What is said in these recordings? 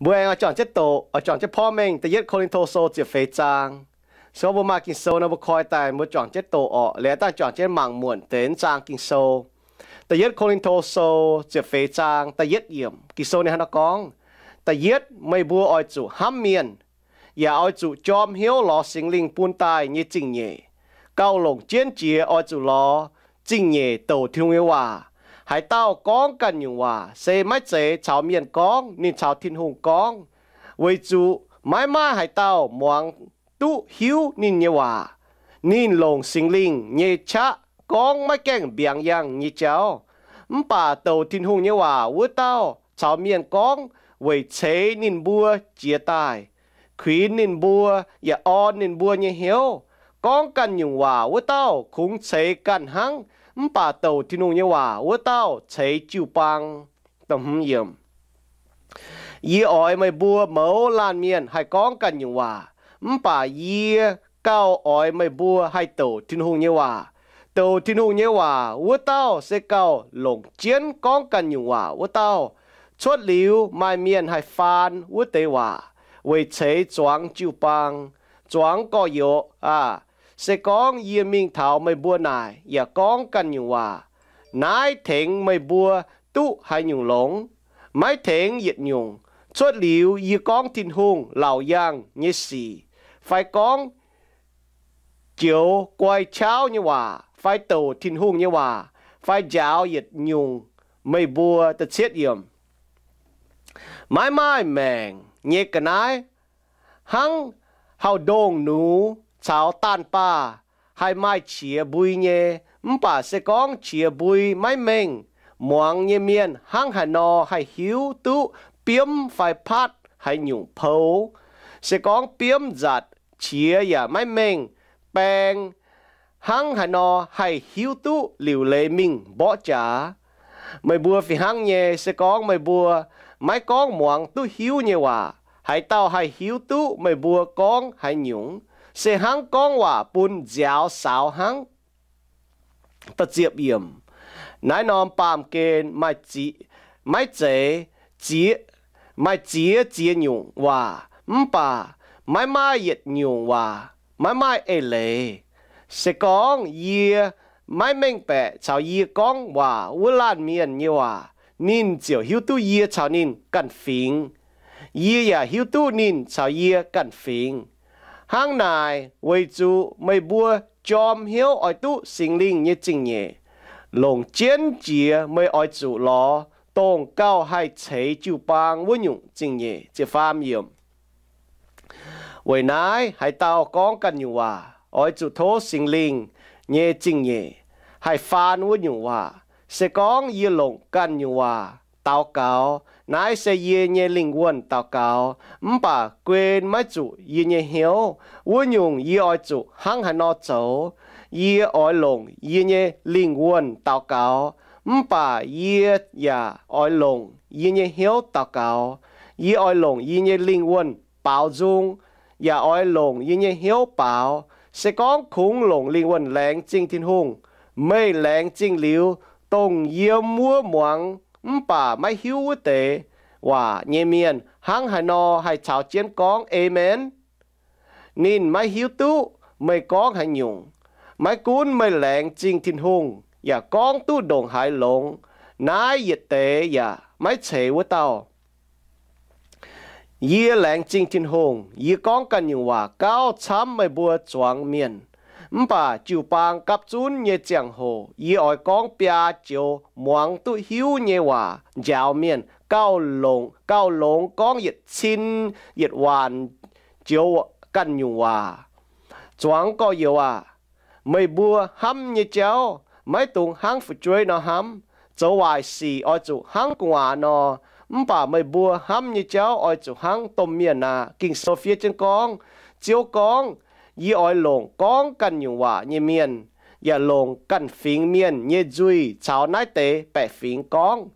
Mbuo aengx oix juangc jienv doqc, oix juangc jienv porv mengh da'yietv Ko^lin^to Sou ziepc feix zaang. Se gorngv mbuo maaih Ging-Sou nor, mbuo koi daaih mbuo juangc jienv doqc orqc. Liuz dangh juangc jienv mangc muonc deix naaiv zaang Ging-Sou. Da'yietv Ko^lin^to Sou ziepc feix zaang da'yietv yiemc, Ging-Sou ninh hnangv naaiv gorngv, Da'yietv meih mbuo oix zuqc hnamv mienh, yaac oix zuqc jorm hnyouv lorz Singx Lingh bun daaih nyei zingh nyeic. Gauh longc jienv jiex oix zuqc lorz zingh nyeic douc Tin-Hungh nyei waac. Haaix dauh gorngv ganh nyungc waac se maiv zeiz caux mienh gorngv, ninh caux Tin-Hungh gorngv, weic zuqc maiv maaih haaix dauh muangx duqv hiuv ninh nyei waac. Ninh longc Singx Lingh nyei qaqv gorngv maiv gaengh mbiaangx yangh nyei jauv. Mv baac douc Tin-Hungh nyei waac wuov dauh caux mienh gorngv weic ceix ninh mbuo jiez daaih, kuinx ninh mbuo, yaac orn ninh mbuo nyei hnyouv. Gorngv ganh nyungc waac wuov dauh kungx ceix ganh hnangv, mv baac douc Tin-Hungh nyei waac wuov dauh ceix jiu-baang. Yie oix meih mbuo mouz laanh mienh haih gorngv ganh nyungc waac, mv baac yie gauh oix meih mbuo haih douc Tin-Hungh nyei waac. Douc Tin-Hungh nyei waac wuov dauh se gauh longc jienv gorngv ganh nyungc waac wuov dauh. Cuotv liuz maaih mienh haih faan wuov deix waac weic ceix zuangx jiu-baang. Zuangx gorx-youz aah! Se gorngv yie mingh taux meih mbuo naaic yaac gorngv ganh nyungc waac, naaiv tengx meih mbuo duqv haaix nyungc longx? Maiv tengx yietc nyungc. Cuotv liuz yie gorngv Tin-Hungh laauc yangh nyei sic, fai gorngv joux guai qauv nyei waac, fai douc Tin-Hungh nyei waac, fai njaaux yietc nyungc meih mbuo. Maiv maaih maengc nyei ga'naaiv hnangv hauv-ndongh nux caux daanh baah haih maaih qiex mbui nyei. Mv baac se gorngv qiex mbui maiv mengh, muangx nyei mienh hnangv haaix nor haih hiuv duqv biomv fai patv haaix nyungc pou? Se gorngv biomv nzatc, qiex yaac maiv mengh, baeng hnangv haaix nor haih hiuv duqv liuc leiz mingh mborqv jaax? Meih mbuo fih hnangv nyei, se gorngv meih mbuo maiv gorngv muangx duqv hiuv nyei waac, haaix dauh haih hiuv duqv meih mbuo gorngv haaix nyungc? Se hnangv gorngv waac bun nziaaux saaux hnangv. Naaiv norm baamh gen maiv zeiz, maaih ziex ziex nyungc waac, mv baac maiv maaih yietc nyungc waac maiv maaih eix leiz. Se gorngv yie maiv mengh baeqc caux yie gorngv waac wuov laanh mienh nyei waac, ninh ziouc hiuv duqv yie caux ninh ganh fingx. Yie yaac hiuv duqv ninh caux yie ganh fingx. Hnangv naaic, weic zuqc meih mbuo jorm hnyouv oix duqv Singx Lingh nyei zingh nyeic, longc jienv jiex meih oix zuqc lorz dongh gauh haih ceix jiu-baang wuov nyungc zingh nyeic. Weic naaiv, haaix dauh gorngv ganh nyungc waac oix zuqc tov Singx Lingh nyei zingh nyeic haih faan wuov nyungc waac. Se gorngv yie longc ganh nyungc waac daux gaux, naaiv se yie nyei lingh wuonh daux gaux, mv baac guen maiv zuqc yie nyei hnyouv. Wuov nyungc yie oix zuqc hnangv haaix nor zoux? Yie oix longc yie nyei lingh wuonh daux gaux, mv baac yie yaac oix longc yie nyei hnyouv daux gaux. Yie oix longc yie nyei lingh wuonh baaux nzung, yaac oix longc yie nyei hnyouv baaux. Se gorngv kungx longc lingh wuonh laengz zingh Tin-Hungh, meih laengz zingh liuz, dongh yiem wuov muangx mv baac maiv hiuv wuov deix waac nyei mienh hnangv haaix nor haih caux jienv gorngv Aamen? Ninh maiv hiuv duqv meih gorngv haaix nyungc. Maiv gunv meih laengz zingh Tin-Hungh yaac gorngv duqv ndongc haaix longx, naaiv yietc deix yaac maiv ceix wuov dauh. Yie laengz zingh Tin-Hungh, yie gorngv ganh nyungc waac gauh camv meih mbuo zuangx mienh. Mv baac jiu-baang gapv zunv nyei ziangh hoc yie oix gorngv biaa joux muangx duqv hiuv nyei waac njaaux mienh, gauh longx, gauh longx gorngv yietc cin yietc waanc joux ganh nyungc waac. Zuangx gorx-youz aac, meih mbuo hnamv nyei jauv maiv dungx hnangv fu'jueiv nor hnamv. Zoux waaic sic oix zuqc hnangv gu'nguaaz nor, mv baac meih mbuo hnamv nyei jauv oix zuqc hnangv domh mienh aqv. Ging-Sou fiev jienv gorngv, Ziouv gorngv, Yie oix longc gorngv ganh nyungc waac nyei mienh, yaac longc ganh fingx mienh nyei nzuih caux naaiv deix baeqc fingx gorngv,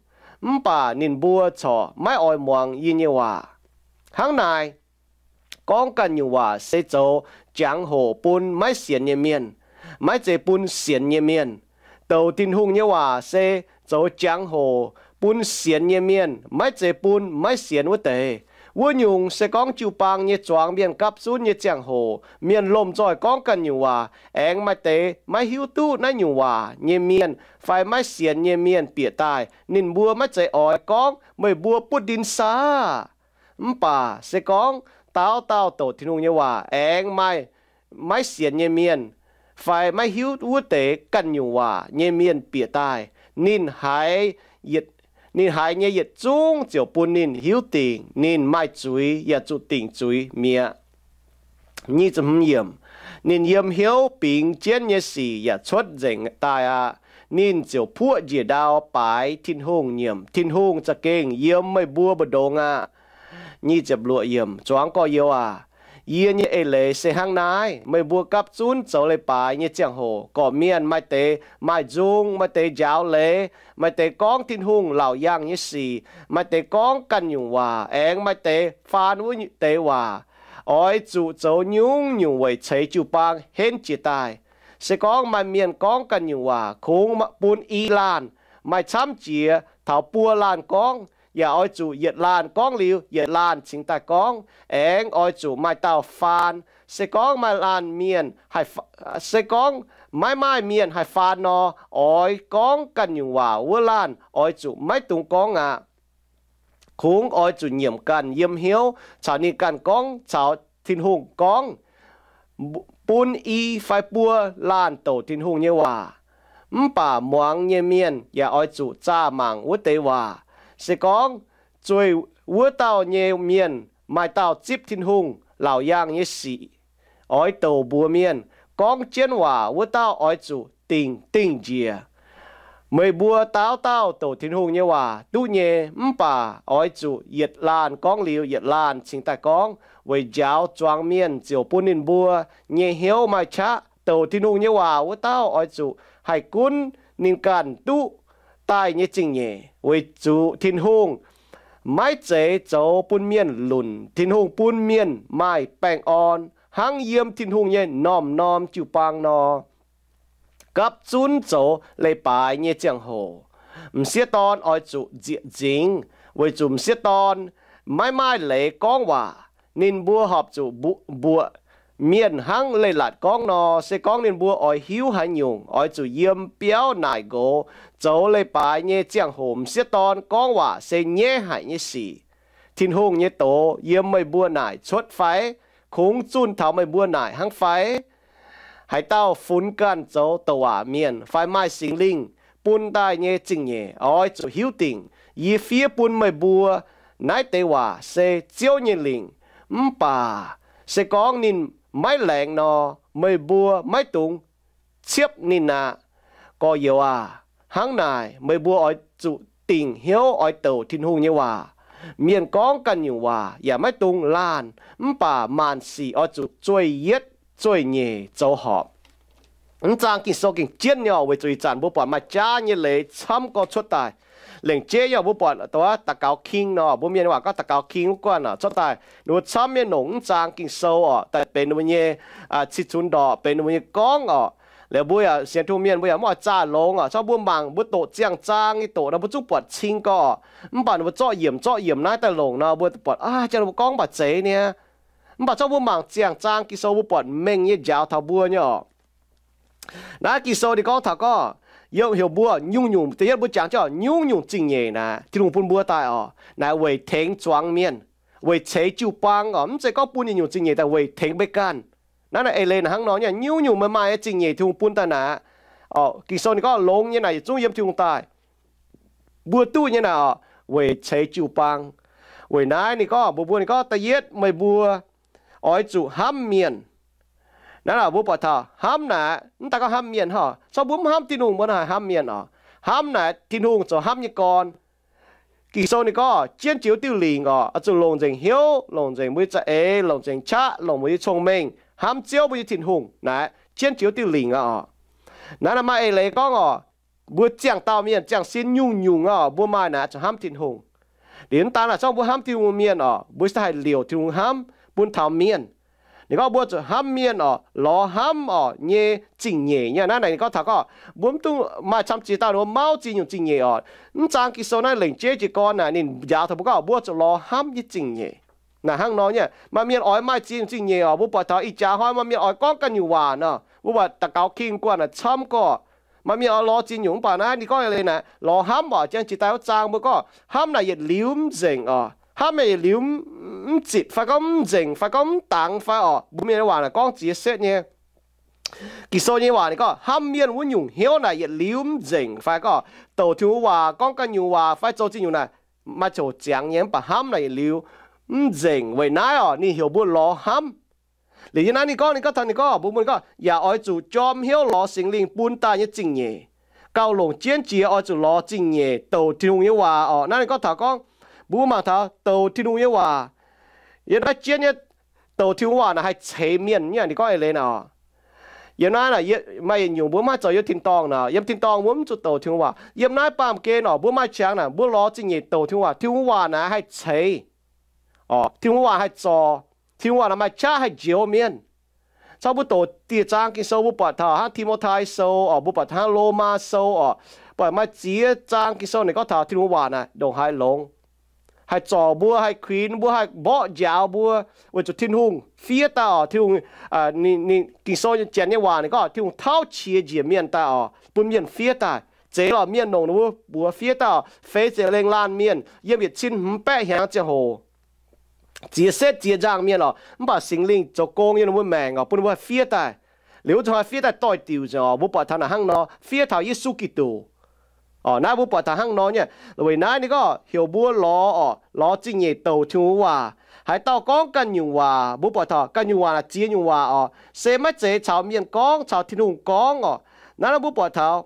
mv baac ninh mbuo corc maiv oix muangx yie nyei waac. Hnangv naaic, gorngv ganh nyungc waac se zoux jangx-hoc bun maiv sienx nyei mienh, maiv zeiz bun sienx nyei mienh. Douc Tin-Hungh nyei waac se zoux jangx-hoc bun sienx nyei mienh, maiv zeiz bun maiv sienx wuov deix. Wuov nyungc, se gorngv jiu-baang nyei zuangx mienh gapv zunv nyei ziangh hoc, mienh lomh nzoih gorngv ganh nyungc waac, aengx maaih deix maiv hiuv duqv naaiv nyungc waac nyei mienh fai maiv sienx nyei mienh bieqc daaih, ninh mbuo maiv zeiz oix gorngv meih mbuo butv ndin saah? Mv baac se gorngv dauh dauh douc Tin-Hungh nyei waac aengx maaih maiv sienx nyei mienh fai maiv hiuv wuov deix ganh nyungc waac nyei mienh bieqc daaih, ninh haiz, ninh haiz nyei yietc zungv ziouc bun ninh hiuv dingc ninh maaih zuiz yaac zuqc dingc zuiz mi'aqv. Ninh yiem hnyouv bingx jienv nyei sic yaac cuotv nzengc daaih aqv. Ninh ziouc puoqv njiec ndau baaix Tin-Hungh nyiemc. Tin-Hungh za'gengh yiem meih mbuo mbu'ndongx aqv. Zuangx gorx-youz aac, yie nyei eix leiz se hnangv naaiv. Meih mbuo gapv zunv zoux leiz-baaix nyei ziangh hoc, gorqv-mienh maaih deix maaih nzung, maaih deix njaaux leiz, maaih deix gorngv Tin-Hungh laauc yaangh nyei sic, maaih deix gorngv ganh nyungc waac, aengx maaih deix faan wuov deix waac. Oix zuqc zoux nyungc-nyungc weic ceix jiu-baang henv jiez daaih. Se gorngv maaih mienh gorngv ganh nyungc waac, kungx bun i laanh maaih camv jiex taux buo laanh gorngv, yaac oix zuqc yietc laanh gorngv liuz yietc laanh cingx daaih gorngv. Aengx oix zuqc maaih dauh faan. Se gorngv maaih laanh mienh, se gorngv maiv maaih mienh haih faan nor, oix gorngv ganh nyungc waac wuov laanh oix zuqc maiv dungx gorngv aqv. Kungx oix zuqc nyiemc ganh yiem hnyouv caux ninh ganh gorngv caux Tin-Hungh gorngv, bun i fai buo laanh douc Tin-Hungh nyei waac. Mv baac muangx nyei mienh yaac oix zuqc zaah mangc wuov deix waac. Se gorngv zueih wuov dauh nyei mienh maaih dauh zipv Tin-Hungh laauc yaangh nyei sic oix douc mbuox mienh, gorngv jienv waac wuov dauh oix zuqc dingc dingh njiec. Meih mbuo dauh dauh douc Tin-Hungh nyei waac duqv nyei, mv baac oix zuqc yietc laanh gorngv liuz yietc laanh cingx daaih gorngv, weic njaaux zuangx mienh ziouc bun ninh mbuo nyei hnyouv maaih qaqv. Douc Tin-Hungh nyei waac wuov dauh oix zuqc haih gunv ninh ganh duqv daaih nyei zingh nyeic, weic zuqc Tin-Hungh maiv zeiz zoux bun mienh lunc. Tin-Hungh bun mienh maaih baengh orn hnangv yiem Tin-Hungh nyei norm-norm jiu-baang nor. Gapv zunv zoux leiz-baaix nyei ziangh hoc, m'sieqv dorn oix zuqc nzieqc nzingx, weic zuqc m'sieqv dorn maiv maaih leiz gorngv waac. Ninh mbuo horpc zuqc mbuoqc mienh hnangv leiz-latc gorngv nor. Se gorngv ninh mbuo oix hiuv haaix nyungc, oix zuqc yiem biauv naaic nqox. Zoux leiz-baaix nyei ziangh hoc m'sieqv dorn gorngv waac se nyaiv haic nyei sic. Tin-Hungh nyei doz yiem meih mbuo naaic cuotv fai? Kungx zunh taux meih mbuo naaic hnangv fai? Haaix dauh funx ganh zoux douc waac mienh fai maaih Singx Lingh bun daaih nyei zingh nyeic, oix zuqc hiuv dingc. Yie fiev bun meih mbuo naaiv deix waac se Ziouv nyei lingc. Mv baac se gorngv ninh maiv laengz nor, meih mbuo maiv dungx ciepv ninh aqv. Gorx-youz aac, hnangv naaic meih mbuo oix zuqc dingc hnyouv oix douc Tin-Hungh nyei waac. Mienh gorngv ganh nyungc waac yaac maiv dungx laanh, mv baac maanc sic oix zuqc zueih yietv zueih nyeic zoux horpc. Mv zaang Ging-Sou gengh jienv nyei oc, weic zuqc ih zanc mbuo buatc maaih jaav nyei leiz camv gorx cuotv daaih. Lengc jeiv nyei oc, mbuo buatc daux gaux king nor, mbuo mienh waac gorngv daux gaux king wuov guanh oc, cuotv daaih ninh mbuo camv nyei longc mv zaang Ging-Sou oc, daaih benx ninh mbuo nyei cih cunx ndorqc, benx ninh mbuo nyei gorngv oc. Liuz mbuo yaac sienx Tin-Hungh mienh mbuo yaac mv oix zaah longx oc. Corc mbuo mangc mbuo doqc ziangh zaang nyei doqc nor, mbuo zungv buatc cing gorx. Mv baac ninh mbuo zorqv yiemc zorqv yiemc naaiv daaih longc nor, mbuo buatc aav, jang ninh mbuo gorngv mv baac zeiz niaa. Mv baac corc mbuo mangc ziangh zaang Ging-Sou mbuo buatc mengh nyei njaaux taux mbuo nyei oc. Naaiv Ging-Sou ninh gorngv taux gorngv, yiem heuc mbuo nyungc-nyungc, da'yietv mbuo jangx jienv nyungc-nyungc zingh nyeic naaic Tin-Hungh bun mbuo daaih oc, naaic weic tengx zuangx mienh, weic ceix jiu-baang oc. Mv zeiz gorngv bun yietc nyungc zingh nyeic daaih weic tengx mbuo ganh. Naaiv naaic eix leiz naaic hnangv nor nyei, nyungc-nyungc meih maaih nyei zingh nyeic Tin-Hungh bun daaih naaic oc. Ging-Sou ninh gorngv longx nyei naaic yietc zungv yiem Tin-Hungh daaih. Mbuo duqv nyei naaic oc, weic ceix jiu-baang. Weic naaiv ninh gorngv mbuox mbuo, ninh gorngv da'yietv meih mbuo oix zuqc hnamv mienh. Naaiv naaic mbuo buatc taux hnamv naaic mv daaih gorngv hnamv mienh hov. Corc mbuo mv hnamv Tin-Hungh mbuo naaic haaix hnamv mienh oc. Hnamv naaic Tin-Hungh zoux hnamv nyei gorn. Ging-Sou ninh gorngv jienv jiex diuh lingc oc, oix zuqc longc nzengc hnyouv, longc nzengc mbuo nyei za'eix, longc nzengc qaqv, longc mbuo nyei cong-mengh hnamv Ziouv mbuo nyei Tin-Hungh naaic jienv jiex diuh lingc aqv oc. Naaiv naaic maaih eix leiz gorngv oc, mbuo ziangh dauh mienh ziangh sin nyungc-nyungc oc, mbuo maaih naaic zuqc hnamv Tin-Hungh. Liuz mv daan naaic zorqv mbuo hnamv Tin-Hungh mienh oc, mbuo se haih liouc Tin-Hungh hnamv bun taux mienh. Ninh gorngv mbuo zuqc hnamv mienh oc, lorz hnamv oc nyei zingh nyeic nyei. Naaiv naaic ninh gorngv taux gorngv mbuo mv dungx maaih camv ziex dauh ninh mbuo mauv ziex nyungc zingh nyeic oc. Mv zaang Ging-Sou naaiv lengc jeiv jiez gorn naaic ninh njaaux taux mbuo gorngv mbuo zuqc lorz hnamv nyei zingh nyeic. Naaic hnangv nor nyei, maaih mienh oix maaih ziex nyungc zingh nyeic oc. Mbuo buatc taux ih jaax hnoi maaih mienh oix gorngv ganh nyungc waac nor, mbuo buatc daux gaux king guanh naaic camv gorqv. Maaih mienh oix lorz ziex nyungc mv baac naaiv ninh gorngv eix leiz naaic lorz hnamv oc. Janx jiex daaih wuov zaang mbuo gorngv hnamv naaic yietc liuz mv nzengc oc, hnamv naaic yietc liuz mv zitc fai gorngv mv nzengc fai gorngv mv dangx fai oc. Mbuo mienh nyei waac naaic gorngv ziex setv nyei. Ging-Sou nyei waac ninh gorngv hnamv mienh wuov nyungc hnyouv naaic yietc liuz mv nzengc fai gorngv douc Tin-Hungh waac, gorngv ganh nyungc waac fai zoux zingh nyungc naaic maaih ziangx nyei, mv baac hnamv naaic yietc liuz mv nzengc. Weic naaiv oc, ninh heuc mbuo lorz hnamv. Liuz yiem naaiv ninh gorngv, ninh gorngv taux ninh gorngv mbuo, mbuo ninh gorngv yaac oix zuqc jorm hnyouv lorz Singx Lingh bun daaih nyei zingh nyeic. Gauh longc jienv jiex oix zuqc lorz zingh nyeic douc Tin-Hungh nyei waac oc. Naaiv ninh gorngv taux gorngv mbuo mangc taux douc Tin-Hungh nyei waac. Yiem naaiv jienv nyei douc Tin-Hungh waac naaic haih ceix mienh nyei. Ninh gorngv eix leiz naaic oc, yiem naaiv maaih yietc nyungc mbuo mv haih zoux yiem tin-dorngh naaic. Yiem tin-dorngh mbuo mv zuqc douc Tin-Hungh waac. Yiem naaiv baamh gen oc, mbuo maaih qangx naaic mbuo lorz zingh nyeic douc Tin-Hungh waac. Tin-Hungh waac naaic haih ceix oc. Tin-Hungh waac haih zorc. Tin-Hungh waac naaic maaih qaqv haih njoux mienh. Caux mbuo doqc dieh zaang Ging-Sou mbuo buatc taux hnangv Ti^mo^tai Sou oc, mbuo buatc hnangv Lomaa Sou oc, buatc maaih ziex zaang Ging-Sou ninh gorngv taux Tin-Hungh waac naaic ndongc haaix longx, haih zorc mbuo, haih kuinx mbuo, haih mborqv njaaux mbuo, weic zuqc Tin-Hungh fiev daaih oc. Tin-Hungh, Ging-Sou Janx nyei waac ninh gorngv Tin-Hungh tauv qiex njiec mienh daaih oc, bun mienh fiev daaih. Zeiz lorqc, mienh longc ninh mbuo buoz fiev daaih oc, feix ziepc lengh laanh mienh yiem yietc cin hmz baeqv hnyangx ziangh hoc. Ziex setv ziex nzangh mienh oc, mv baac Singx Lingh zoux gong yiem ninh mbuo maengc oc, bun ninh mbuo fiev daaih. Liuz wuov zuqc fiev daaih doix-diuc nzengc oc. Mbuo buatc taux naaic hnangv nor, fiev taux Yesu Giduc oc. Naaiv mbuo buatc taux hnangv nor nyei. Weic naaiv ninh gorngv heuc mbuo lorz oc, lorz zingh nyeic douc Tin-Hungh waac. Haaix dauh gorngv ganh nyungc waac, mbuo buatc taux ganh nyungc waac naaic ziex nyungc waac oc, se maiv zeiz caux mienh gorngv, caux Tin-Hungh gorngv oc. Naaiv mbuo buatc taux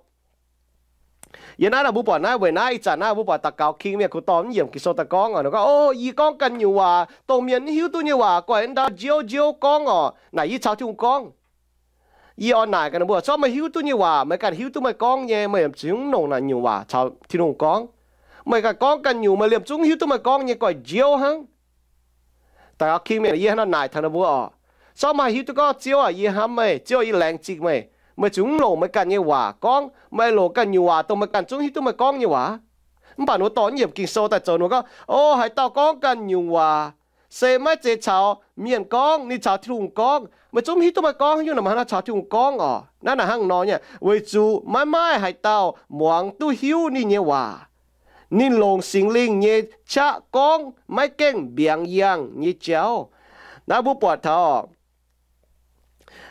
yiem naaiv naaic mbuo buatc naaiv, weic naaiv ih zanc naaiv mbuo buatc daux gaux king mienh kuh dorh mv yiemc Ging-Sou daaih gorngv oc. Ninh gorngv, O, yie gorngv ganh nyungc waac, dongh mienh mv hiuv duqv nyei waac, guaih ndau njiouv njiouv gorngv oc. Naaic yie caux Tin-Hungh gorngv. Yie oix naaic gaax ninh mbuo, corc meih hiuv duqv nyei waac meih ganh hiuv duqv meih gorngv nyei, meih yaac zuqc mv longc naaic nyungc waac caux Tin-Hungh gorngv. Meih ganh gorngv ganh nyungc, meih liemh zungv hiuv duqv meih gorngv nyei guaih njiouv hnangv. Daux gaux king mienh, yie hnangv naaic taux ninh mbuo oc, corc meih hiuv duqv gorngv, Ziouv aac, yie hnamv meih. Ziouv, yie laengz zingh meih. Meih zuqc mv longc meih ganh nyei waac gorngv, meih longc ganh nyungc waac dongh meih ganh zungv hiuv duqv meih gorngv nyei waac. Mv baac ninh mbuo dorh mv yiemc Ging-Sou daaih zoux, ninh mbuo gorngv, O, haaix dauh gorngv ganh nyungc waac, se maiv zeiz caux mienh gorngv, ninh caux Tin-Hungh gorngv. Meih zungv mv hiuv duqv meih gorngv nyungc, naaic meih hnangv naaiv caux Tin-Hungh gorngv oc. Naaiv naaic hnangv nor nyei, weic zuqc maiv maaih haaix dauh muangx duqv hiuv ninh nyei waac. Ninh longc Singx Lingh nyei qaqv gorngv, maiv gaengh mbiaangx yangh nyei jauv. Naaiv mbuo buatc taux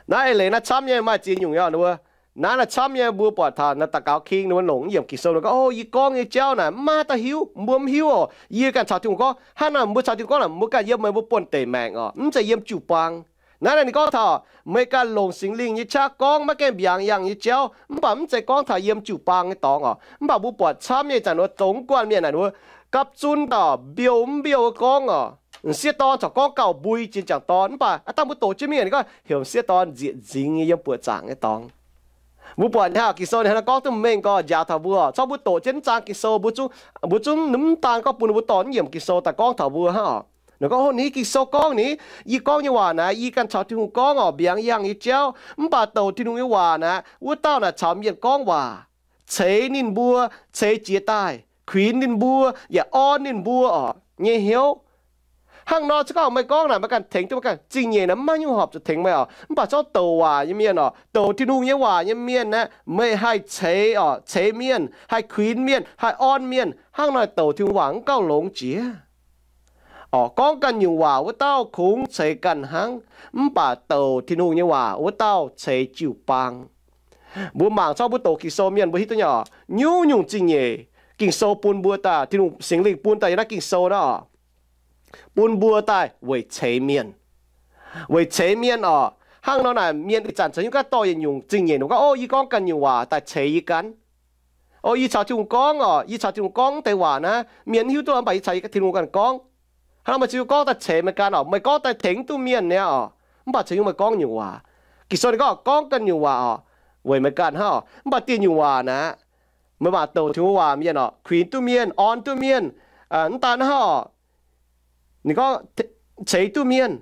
naaiv eix leiz naaiv camv nyei, maaih ziex nyungc nyei. Naaiv naaiv camv nyei, mbuo buatc taux naaiv daux gaux king ninh mbuo longc mv yiemc Ging-Sou, ninh gorngv, O, yie gorngv nyei jauv naaic mv maaih dauh hiuv, mbuo mv hiuv oc. Yie ganh caux Tin-Hungh gorngv. Hnangv naaic mbuo caux Tin-Hungh gorngv naaic, mbuo ganh yiem meih mbuo buonv-deic maengc oc, mv zeiz yiem jiu-baang. Naaiv naaiv ninh gorngv taux meih ganh longc Singx Lingh nyei qaqv gorngv maiv gaengh mbiaangx yangh nyei jauv, mv baac mv zeiz gorngv taux yiem jiu-baang nyei dorngx oc. Mv baac mbuo buatc camv nyei, zanc ninh mbuo zoux mv guanh mienh naaic, ninh mbuo gapv zunv daaih mbiouh mv mbiouh gorngv oc. M'sieqv dorn corc gorngv gauh mbui jiex m'jangc dorn, mv baac aav dangh mbuo doqc jienv mingh ninh gorngv heuc m'sieqv dorn nzieqc nzingx nyei yiem buoqc zaangc nyei dorngx. Mbuo buatc ninh hnangv Ging-Sou ninh hnangv naaiv gorngv duqv mengh gorx njaaux taux mbuo oc. Corc mbuo doqc jienv mv zaang Ging-Sou, mbuo zungv, mbuo zungv mv daan gorngv bun ninh mbuo dorh mv yiemc Ging-Sou daaih gorngv taux mbuo hnangv oc. Ninh gorngv, O, ni Ging-Sou gorngv ni, yie gorngv nyei waac naaic, yie ganh caux Tin-Hungh gorngv oc, mbiaangx yangh nyei jauv. Mv baac douc Tin-Hungh nyei waac naaic, wuov dauh naaic caux mienh gorngv waac, ceix ninh mbuo, ceix jiez daaih, kuinx ninh mbuo, yaac orn ninh mbuo oc nyei hnyouv. Hnangv nor, se gorngv meih gorngv naaic, meih ganh tengx duqv meih ganh, zingh nyeic naaic mv maaih nyungc horpc zuqc tengx meih oc. Mv baac zorqv douc waac nyei mienh oc, douc Tin-Hungh nyei waac nyei mienh aeqv, meih haih ceix oc, ceix mienh, haih kuinx mienh, haih orn mienh. Hnangv nor, douc Tin-Hungh waac mv gauh longx jiex oc. Gorngv ganh nyungc waac wuov dauh kungx ceix ganh hnangv, mv baac douc Tin-Hungh nyei waac wuov dauh ceix jiu-baang. Mbuo mangc corc mbuo doqc Ging-Sou mienh mbuo hiuv duqv nyei oc, nyungc-nyungc zingh nyeic Ging-Sou bun mbuo daaih, Tin-Hungh Singx Lingh bun daaih yiem naaiv Ging-Sou naaiv oc, bun mbuo daaih weic ceix mienh. Weic ceix mienh oc. Hnangv nor naaic mienh ih zanc caux nyungc gaav dorh yietc nyungc zingh nyeic nor gorngv, O, yie gorngv ganh nyungc waac daaih ceix yie ganh. O, yie caux Tin-Hungh gorngv oc, yie caux Tin-Hungh gorngv deix waac naaiv, mienh mv hiuv duqv, mv baac yie caux Tin-Hungh ganh gorngv. Hnangv nor meih ziouc gorngv daaih ceix meih ganh oc, meih gorngv daaih tengx duqv mienh nyei oc. Mv baac caux nyungc meih gorngv nyungc waac. Ging-Sou ninh gorngv, gorngv ganh nyungc waac oc, weic meih ganh hnangv oc. Mv baac dieh nyungc waac naaic, meih mangc douc Tin-Hungh waac mienh oc, kuinx duqv mienh, orn duqv mienh, mv daan hnangv oc, ninh gorngv ceix duqv mienh.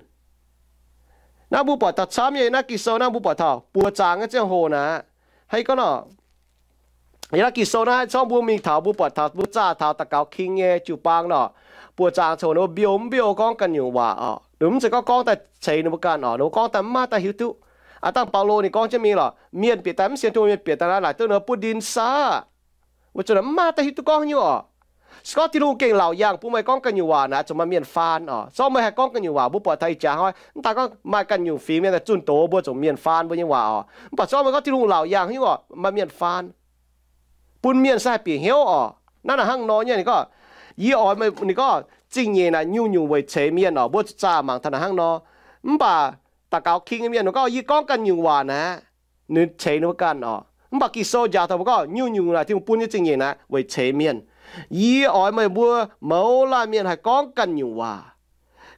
Naaiv mbuo buatc taux camv nyei naaiv Ging-Sou naaiv mbuo buatc taux buoz zaangc nyei ziangh hoc naaic, haaix gorngv nor, yiem naaiv Ging-Sou naaiv corc mbuo mingh taux mbuo buatc taux mbuo zaah taux daux gaux king nyei jiu-baang nor, buoqc zaangc coc ninh mbuo mbiouh mv mbiouh gorngv ganh nyungc waac oc. Ninh mv zeiz gorngv gorngv daaih ceix ninh mbuo ganh oc, ninh mbuo gorngv daaih mv maaih daaih hiuv duqv. Aa, dangh Baulo ninh gorngv jienv mingh lorqc, mienh bieqc daaih mv sienx Tin-Hungh mienh bieqc daaih naaiv laaic duqv ninh mbuo butv ndin saah? Weic zuqc naaic mv maaih daaih hiuv duqv gorngv haaix nyungc oc. Se gorngv Tin-Hungh gengh laauc yaangh bun meih gorngv ganh nyungc waac naaic, zuqc maaih mienh faan oc. Se gorngv meih haih gorngv ganh nyungc waac, mbuo buatc taux ih jaax hnoi mv daaih gorngv maaih ganh nyungc fingx mienh daaih zunh doz mbuo, zuqc mienh faan mbuo nyei waac oc. Mv baac se gorngv meih gorngv Tin-Hungh laauc yaangh haaix nyungc oc, maaih mienh faan, bun mienh se haih bieqc hnyouv oc. Naaiv naaic hnangv nor nyei, ninh gorngv, yie oix meih, ninh gorngv zingh nyeic naaic nyungc-nyungc weic ceix mienh oc. Mbuo zaah mangc taux naaic hnangv nor. Mv baac daux gaux king nyei mienh ninh gorngv, yie gorngv ganh nyungc waac naaic, ninh ceix ninh mbuo ganh oc. Mv baac Ging-Sou njaaux taux mbuo gorngv nyungc-nyungc naaic Tin-Hungh bun nyei zingh nyeic naaic weic ceix mienh. Yie oix meih mbuo mouz laanh mienh haih gorngv ganh nyungc waac.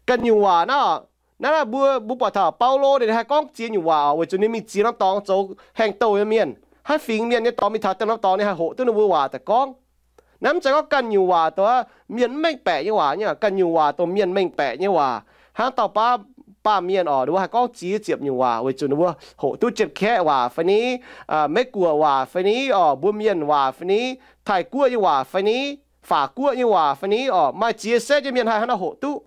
Ganh nyungc waac naaiv, naaiv mbuo, mbuo buatc taux Baulo ninh haih gorngv ziex nyungc waac oc, weic zuqc ninh mingh ziex norm dorngx zoux haengh douh nyei mienh. Haaix fingx mienh nyei dorngx mingh taux deix norm dorngx ninh haih hoqc duqv ninh mbuo waac daaih gorngv. Naaiv mv zeiz gorngv ganh nyungc waac, dongh mienh mv mengh baeqc nyei waac nyei. Ganh nyungc waac dongh mienh mengh baeqc nyei waac. Hnangv dauh baav baamh mienh oc, ninh mbuo haih gorngv ziex ziepc nyungc waac weic zuqc ninh mbuo hoqc duqv Janx-Kaeqv waac fai ni, Meiv-Guoqv waac fai ni oc, mbuo mienh waac fai ni, Taiv-Guoqv nyei waac fai ni, Faac-Guoqv nyei waac fai ni oc, maaih ziex setv nyei mienh haih hnangv naaiv hoqc duqv.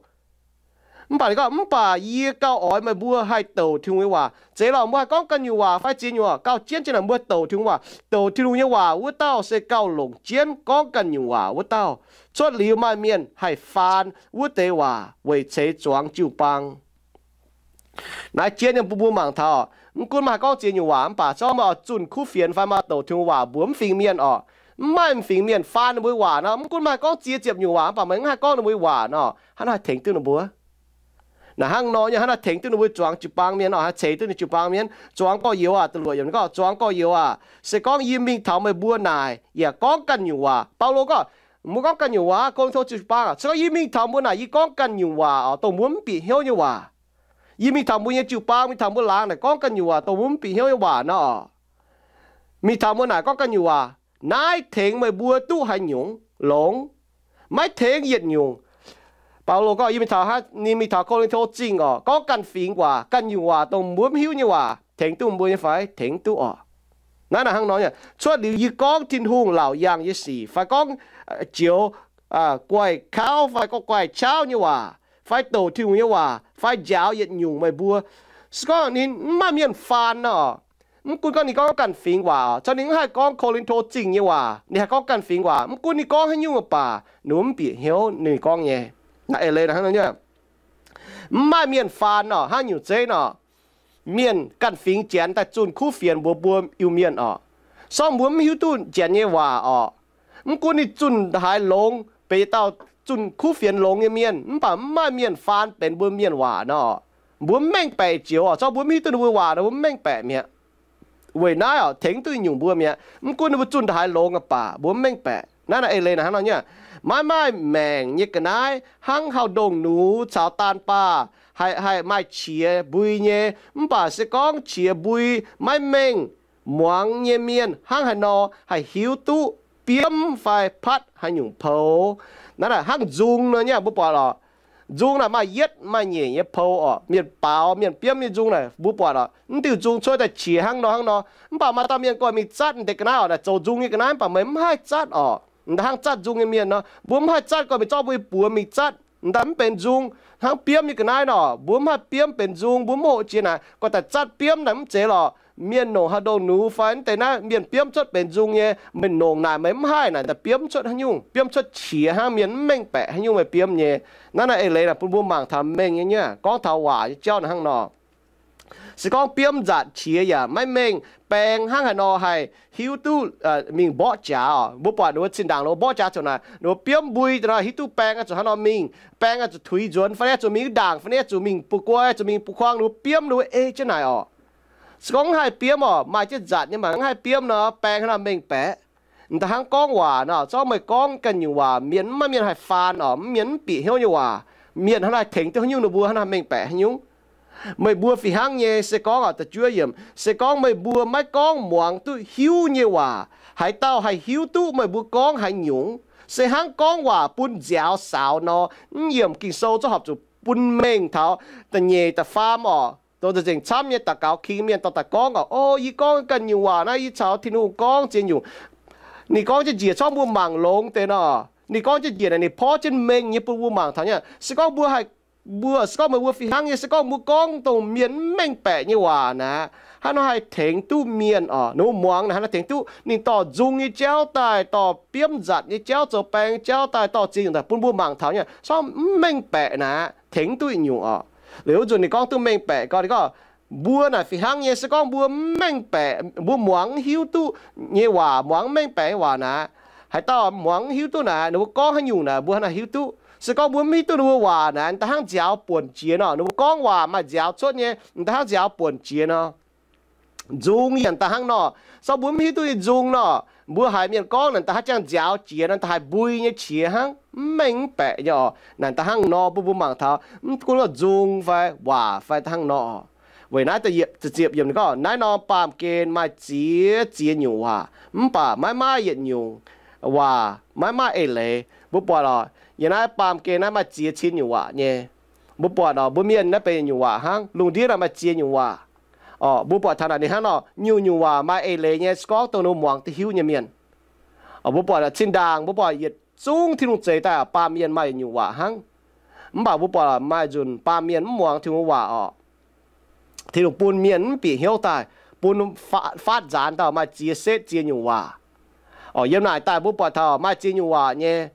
Mv baac ninh gorngv, mv baac yie gauh oix meih mbuo haih douc Tin-Hungh nyei waac. Zeiz lorqc, mbuo haih gorngv ganh nyungc waac fai ziex nyungc waac, gauh jienv jienv naaic mbuo douc Tin-Hungh waac. Douc Tin-Hungh nyei waac wuov dauh se gauh longc jienv gorngv ganh nyungc waac wuov dauh. Cuotv liuz maaih mienh haih faan wuov deix waac weic ceix zuangx jiu-baang. Naaiv jienv nyei mbuo mbuo mangc taux, mv gunv maaih haih gorngv ziex nyungc waac mv baac se gorngv maaih oix zunh kuv fienx fai maaih douc Tin-Hungh waac mbuox mv fingx mienh oc, mv maaih mv fingx mienh faan ninh mbuo waac nor, mv gunv maaih haih gorngv ziex ziepc nyungc waac mv baac meih mv haih gorngv ninh mbuo waac nor, hnangv naaiv haih tengx duqv ninh mbuo. Naaic hnangv nor nyei, hnangv naaiv tengx duqv ninh mbuo zuangx jiu-baang mienh oc, haih ceix duqv ninh jiu-baang mienh. Zuangx gorx-youz aac, da'luoqc yiemc ninh gorngv, zuangx gorx-youz aac, se gorngv yie mingh taux meih mbuo naaic yaac gorngv ganh nyungc waac. Baulo gorngv, mbuo gorngv ganh nyungc waac, Ko^lin^to jiu-baang aac, se gorngv yie mingh taux mbuo naaic yie gorngv ganh nyungc waac oc, dongh mbuo mv bieqc hnyouv nyei waac. Yie mingh taux mbuo nyei jiu-baang, mingh taux mbuo laangz naaic gorngv ganh nyungc waac, dongh mbuo mv bieqc hnyouv nyei waac nor oc. Mingh taux mbuo naaic gorngv ganh nyungc waac, naaiv tengx meih mbuo duqv haaix nyungc longx? Maiv tengx yietc nyungc. Baulo gorngv, yie mingh taux, ninh mingh taux Ko^lin^to Zingh oc, gorngv ganh fingx waac, ganh nyungc waac dongh mbuo mv hiuv nyei waac, tengx duqv mbuo nyei fai? Tengx duqv oc. Naaiv naaic hnangv nor, cuotv liuz yie gorngv Tin-Hungh laauc yaangh nyei sic fai gorngv joux guaix kauv fai gorngv guaix qauv nyei waac fai douc Tin-Hungh nyei waac fai njaaux yietc nyungc meih mbuo, se gorngv ninh mv maaih mienh faan nor, mv gunv gorngv ninh gorngv ganh fingx waac oc, se ninh mv haih gorngv Ko^lin^to Zingh nyei waac, ninh haih gorngv ganh fingx waac, mv gunv ninh gorngv haaix nyungc baac ninh mv bieqc hnyouv ninh gorngv nyei. Naaiv eix leiz hnangv nor nyei. Mv maaih mienh faan nor, haaix nyungc zeiv nor, mienh ganh fingx Janx daaih zunh kuv fienx mbuox mbuo Iu-Mienh oc, se gorngv mbuo mv hiuv duqv Janx nyei waac oc, mv gunv ninh zunh haaix longx, benx yietc dauh zunh kuv fienx longx nyei mienh, mv baac mv maaih mienh faan benx mbuo Mienh waac nor, mbuo mv mengh baeqc joux oc, se gorngv mbuo mv hiuv duqv ninh mbuo waac nor, mbuo mv mengh baeqc mi'aqv. Weic naaiv oc, tengx duqv nyungc mbuo mi'aqv. Mv gunv ninh mbuo zunh haaix longx aqv baac mbuo mv mengh baeqc. Naaiv naaiv eix leiz naaic hnangv nor nyei. Maiv maaih maengc nyei ga'naaiv hnangv hauv ndongh nux caux daan baah, haih, haih maaih qiex mbui nyei. Mv baac se gorngv qiex mbui maiv mengh, muangx nyei mienh hnangv haaix nor haih hiuv duqv biomv fai patv haaix nyungc pou? Naaiv naaic hnangv nzung nor nyei, mbuo buatc oc. Nzung naaic maaih yietv maaih nyeic nyei pou oc. Mienh baaux mienh biomv nyei nzung naaic mbuo buatc oc. Mv diuh nzung cuotv daaih qiex hnangv nor hnangv nor. Mv baac maaih dauh mienh gorngv mingh zatv deix ga'naaiv oc, naaic zoux nzung nyei ga'naaiv, mv baac meih mv haih zatv oc. M'daaih hnangv zatv nzung nyei mienh nor, mbuo mv haih zatv, gorngv mingh zorqv mbuo nyei buoz mingh zatv, m'daaih mv benx nzung. Hnangv biomv nyei ga'naaiv nor, mbuo mv haih biomv benx nzung, mbuo mv hoqc jiex naaic, gorngv daaih zatv biomv naaic mv zeiz lorqc. Mienh nongc haaix ndongh nux fai mv deix naaiv mienh biomv cuotv benx nzung nyei, meih nongc naaic meih mv haih naaic daaih biomv cuotv haaix nyungc, biomv cuotv qiex hnangv, mienh mv mengh baeqc haaix nyungc meih biomv nyei. Naaiv naaiv eix leiz naaic bun mbuo mangc taux mengh nyei nyei, gorngv taux waac nyei jauv naaic hnangv nor. Se gorngv biomv nzatc qiex yaac maiv mengh, baeng hnangv haaix nor haih hiuv duqv mingh mborqv jaax oc. Mbuo buatc ninh mbuo zinh ndaangc ninh mbuo mborqv jaax ziouc naaic, ninh mbuo biomv mbui daaih nor hiuv duqv baeng oix zuqc hnangv nor mingh, baeng oix zuqc tuix nzuonx fai oix zuqc mingh ndaangc fai oix zuqc mingh buo guai, zuqc mingh buo kuang, ninh mbuo biomv ninh mbuo ei jienv naaic oc. Se gorngv mv haih biomv oc, maaih jienv nzatc nyei mangc mv haih biomv nor, baeng hnangv nor mengh baeqc. M'daaih hnangv gorngv waac nor, zorqv meih gorngv ganh nyungc waac, mienh mv maaih mienh haih faan oc, mv mienh mv bieqc hnyouv nyei waac, mienh hnangv naaiv tengx duqv haaix nyungc ninh mbuo hnangv naaiv mengh baeqc haaix nyungc? Meih mbuo fih hnangv nyei, se gorngv oc, da'juov yiemc, se gorngv meih mbuo maiv gorngv muangx duqv hiuv nyei waac, haaix dauh haih hiuv duqv meih mbuo gorngv haaix nyungc? Se hnangv gorngv waac bun nziaaux saaux nor. Mv yiemc Ging-Sou zorqv horpc zuqc bun mengh taux da'nyeic da'faam oc, dongh nzengc camv nyei daux gaux king mienh dorh daaih gorngv oc, o, yie gorngv ganh nyungc waac naaiv, yie caux Tin-Hungh gorngv ziex nyungc. Ninh gorngv jienv njiec, zorqv mbuo mangc longx deix nor, ninh gorngv jienv njiec naaic, ninh porv jienv mengh nyei bun mbuo mangc taux nyei. Se gorngv mbuo haih, mbuo se gorngv meih mbuo fih hnangv nyei, se gorngv mbuo gorngv dongh mienh mv mengh baeqc nyei waac naaic, haaix nor haih tengx duqv mienh oc? Ninh mbuo muangx naaic haaix nor tengx duqv? Ninh dorh nzung nyei jauv daaih, dorh biomv nzatc nyei jauv, zoux baeng nyei jauv daaih, dorh ziex nyungc daaih bun mbuo mangc taux nyei. Se gorngv mv mengh baeqc naaic, tengx duqv nyungc oc. Liuz wuov nzunc ninh gorngv duqv mengh baeqc gau, ninh gorngv, mbuo naaic fih hnangv nyei, se gorngv mbuo mv mengh baeqc, mbuo muangx mv hiuv duqv nyei waac, muangx mv mengh baeqc nyei waac naaic, haaix dauh muangx mv hiuv duqv naaic, ninh mbuo gorngv haaix nyungc naaic, mbuo haaix nor hiuv duqv? Se gorngv mbuo mv hiuv duqv ninh mbuo waac naaic, da'hnangv nziaaux buonc jiex nor, ninh mbuo gorngv waac maaih nziaaux cuotv nyei, da'hnangv nziaaux buonc jiex nor. Nzung yaac da'hnangv nor. Se gorngv mbuo mv hiuv duqv nyei nzung nor, mbuo haiz mienh gorngv naaic, da'hnangv jangx nziaaux jiex nor, da'hnangv haiz mbui nyei qiex hnangv, mv mengh baeqc nyei oc. Naaic da'hnangv nor bun mbuo mangc taux, mv gunv nzung fai waac fai da'hnangv nor. Weic naaiv ziepc yiemc ninh gorngv, naaiv norm baamh gen maaih ziex ziex nyungc waac, mv baac maiv maaih yietc nyungc waac maiv maaih eix leiz. Mbuo buatc oc, yiem naaiv baamh gen naaiv maaih ziex cin nyungc waac nyei. Mbuo buatc oc, mbuo mienh naaiv benx yietc nyungc waac hnangv. Lungh ndiev naaic maaih ziex nyungc waac. Oc, mbuo buatc taux naaic ninh hnangv nor, nyungc-nyungc waac maaih eix leiz nyei, se gorngv dongh ninh muangx duqv hiuv nyei mienh. Oc, mbuo buatc cin-ndaangc, mbuo buatc yietc zungv Tin-Hungh zeix daaih baamh mienh maaih yietc nyungc waac hnangv. Mv baac mbuo buatc maaih nzunc baamh mienh mv muangx Tin-Hungh waac oc. Tin-Hungh bun mienh mv bieqc hnyouv daaih, bun faatv nzaanx daaih maaih ziex setv ziex nyungc waac. Oc, yiem naaic daaih mbuo buatc taux maaih ziex nyungc waac nyei,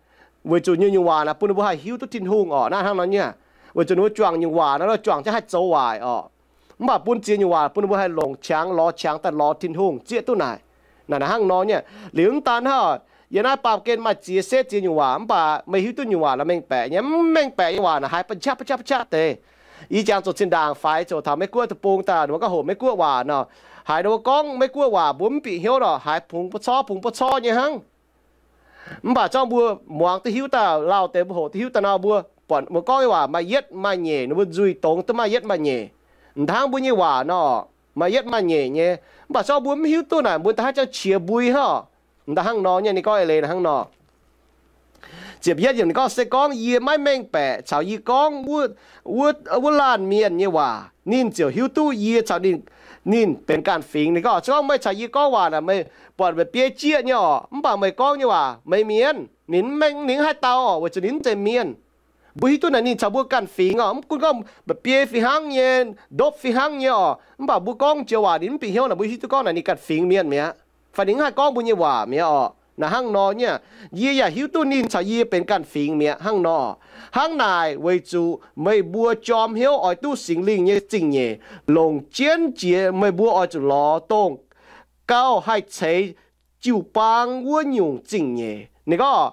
weic zuqc nyungc-nyungc waac naaic bun ninh mbuo haih hiuv duqv Tin-Hungh oc. Naaiv hnangv nor nyei, weic zuqc ninh mbuo juangc nyungc waac nor, juangc jienv haih zoux waaic oc. Mv baac bun ziex nyungc waac bun ninh mbuo haih longc qangx lorz qangx daaih lorz Tin-Hungh zieqv duqv naaic. Naaic hnangv nor nyei. Liuz mv daan hnangv, yiem naaiv baamh gen maaih ziex setv ziex nyungc waac, mv baac meih hiuv duqv nyungc waac naaic mengh baeqc nyei. Mv mengh baeqc nyei waac naaic haiz ba'qaqv ba'qaqv ba'qaqv deix. Yie jangx zuqc cin-ndaangc faix ziouc taux Meiv-Guoqv deic-bung daaih, ninh mbuo gorngv hoqc Meiv-Guoqv waac nor, haiz ninh mbuo gorngv Meiv-Guoqv waac mbuo mv bieqc hnyouv nor, haiz bungx buo corc bungx buo corc nyei hnangv. Mv baac zorqv mbuo muangx duqv hiuv daaih, lauh deix mbuo hoqc duqv hiuv daaih nor, mbuo buatc mbuo gorngv nyei waac maaih yietv maaih nyeic, ninh mbuo nzuih dongz duqv maaih yietv maaih nyeic. M'dangv mbuo nyei waac nor, maaih yietv maaih nyeic nyei. Mv baac zorqv mbuo mv hiuv duqv naaic, mbuo da'hnangv jangx qiex mbui hnangv. M'daaih hnangv nor nyei, ninh gorngv eix leiz hnangv nor. Ziepc yietv yiemc ninh gorngv, se gorngv yie maiv mengh baeqc caux yie gorngv wuov, wuov laanh mienh nyei waac, ninh ziouc hiuv duqv yie caux ninh, ninh benx ganh fingx. Ninh gorngv, se gorngv meih caux yie gorngv waac naaic, meih buatc meih biei jieqv nyei oc, mv baac meih gorngv nyei waac meih mienv, ninh mv mengh, ninh mv haih dau oc, weic zuqc ninh mv zeiz mienh. Mbuo hiuv duqv naaic ninh caux mbuo ganh fingx oc. Mv gunv gorngv mba'biei fih hnangv nyei, ndopv fih hnangv nyei oc, mv baac mbuo gorngv joux waac ninh mv bieqc hnyouv naaic, mbuo hiuv duqv gorngv naaic ninh ganh fingx mienh mi'aqv, fai ninh mv haih gorngv mbuo nyei waac mi'aqv oc. Naaic hnangv nor nyei, yie yaac hiuv duqv ninh caux yie benx ganh fingx mi'aqv hnangv nor. Hnangv naaic weic zuqc meih mbuo jorm hnyouv oix duqv Singx Lingh nyei zingh nyeic longc jienv jiex, meih mbuo oix zuqc lorz dongh gauh haih ceix jiu-baang wuov nyungc zingh nyeic. Ninh gorngv,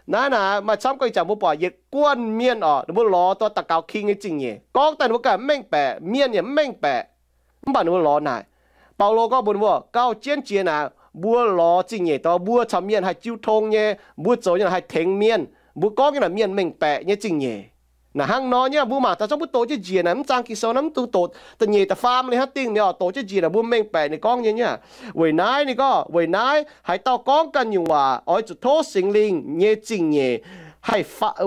naaiv naaic maaih camv gorngv ih zanc mbuo buatc yietc guanh mienh oc, ninh mbuo lorz dongh daux gaux king nyei zingh nyeic, gorngv daaih ninh mbuo ganh mv mengh baeqc, mienh yaac mv mengh baeqc. Mv baac ninh mbuo lorz naaic, Baulo gorngv mbuox ninh mbuo, gauh jienv jiex naaic, mbuo lorz zingh nyeic dongh mbuo caux mienh haih jiu tong nyei, mbuo zoux nyei naaic haih tengx mienh, mbuo gorngv nyei naaic mienh mengh baeqc nyei zingh nyeic. Naaic hnangv nor nyei, mbuo mangc daaih zorqv mbuo doqc jienv njiec naaic, mv zaang Ging-Sou naaiv mv dungx doqc da'nyeic da'faam liuz hnangv dingh mi'aqv oc, doqc jienv njiec naaic mbuo mengh baeqc ninh gorngv nyei nyei. Weic naaiv ninh gorngv, weic naaiv haaix dauh gorngv ganh nyungc waac oix zuqc tov Singx Lingh nyei zingh nyeic haih fa-,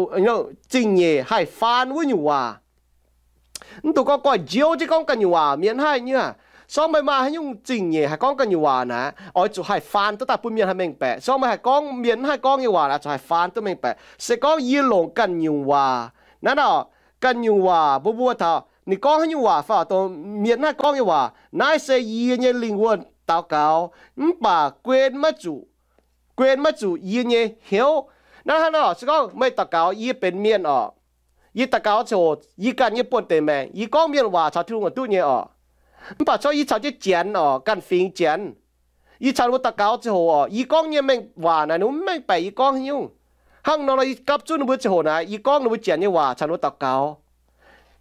zingh nyeic haih faan wuov nyungc waac. Mv dungx gorngv goiv njiouv jienv gorngv ganh nyungc waac, mienh mv haih nyei. Se gorngv meih maaih haaix nyungc zingh nyeic haih gorngv ganh nyungc waac naaic, oix zuqc haih faan duqv daaih bun mienh haih mengh baeqc. Se gorngv meih haih gorngv mienh mv haih gorngv nyei waac naaic, zuqc haih faan duqv mengh baeqc. Se gorngv yie longc ganh nyungc waac, naaiv nor, ganh nyungc waac mbuo mbuo taux ninh gorngv haaix nyungc waac fai dongh mienh mv haih gorngv nyei waac, naaiv se yie nyei lingh wuonh daux gaux, mv baac guen maiv zuqc, guen maiv zuqc yie nyei hnyouv. Naaiv hnangv nor, se gorngv meih daux gaux, yie benx mienh oc, yie daux gaux ziangh hoc yie ganh nyei buonv-deic maengc, yie gorngv mienh waac caux Tin-Hungh duqv nyei oc. Mv baac se gorngv yih caux jienv Janx oc, ganh fingx Janx, yie caux ninh mbuo daux gaux ziangh hoc oc, yie gorngv nyei mengh waac naaic ninh mbuo mv mengh baeqc yie gorngv haaix nyungc. Hnangv nor nor yie gapv zunv ninh mbuo ziangh hoc naaic, yie gorngv ninh mbuo Janx nyei waac caux ninh mbuo daux gaux,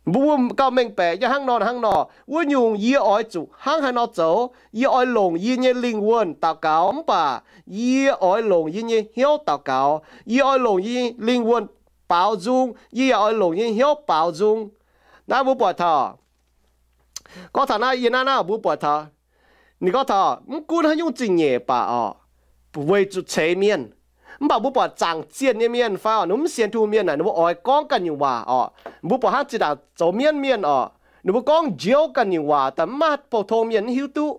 mbuo gauh mengh baeqc nyei. Hnangv nor hnangv nor, wuov nyungc yie oix zuqc hnangv haaix nor zoux? Yie oix longc yie nyei lingh wuonh daux gaux, mv baac yie oix longc yie nyei hnyouv daux gaux. Yie oix longc yie nyei lingh wuonh baaux nzung, yie yaac oix longc yie nyei hnyouv baaux nzung. Naaiv mbuo buatc taux, gorngv taux naaiv, yie naaiv naaiv mbuo buatc taux, ninh gorngv taux mv gunv haaix nyungc zingh nyeic baac oc, weic zuqc ceix mienh. Mv baac mbuo buatc zaangc zienh nyei mienh fai oc, ninh mv sienx Tin-Hungh mienh naaic, ninh mbuo oix gorngv ganh nyungc waac oc. Mbuo buatc hnangv zinh ndaangc zoux mienv mienh oc, ninh mbuo gorngv njiouv ganh nyungc waac daaih mv maaih pou-tong mienh mv hiuv duqv.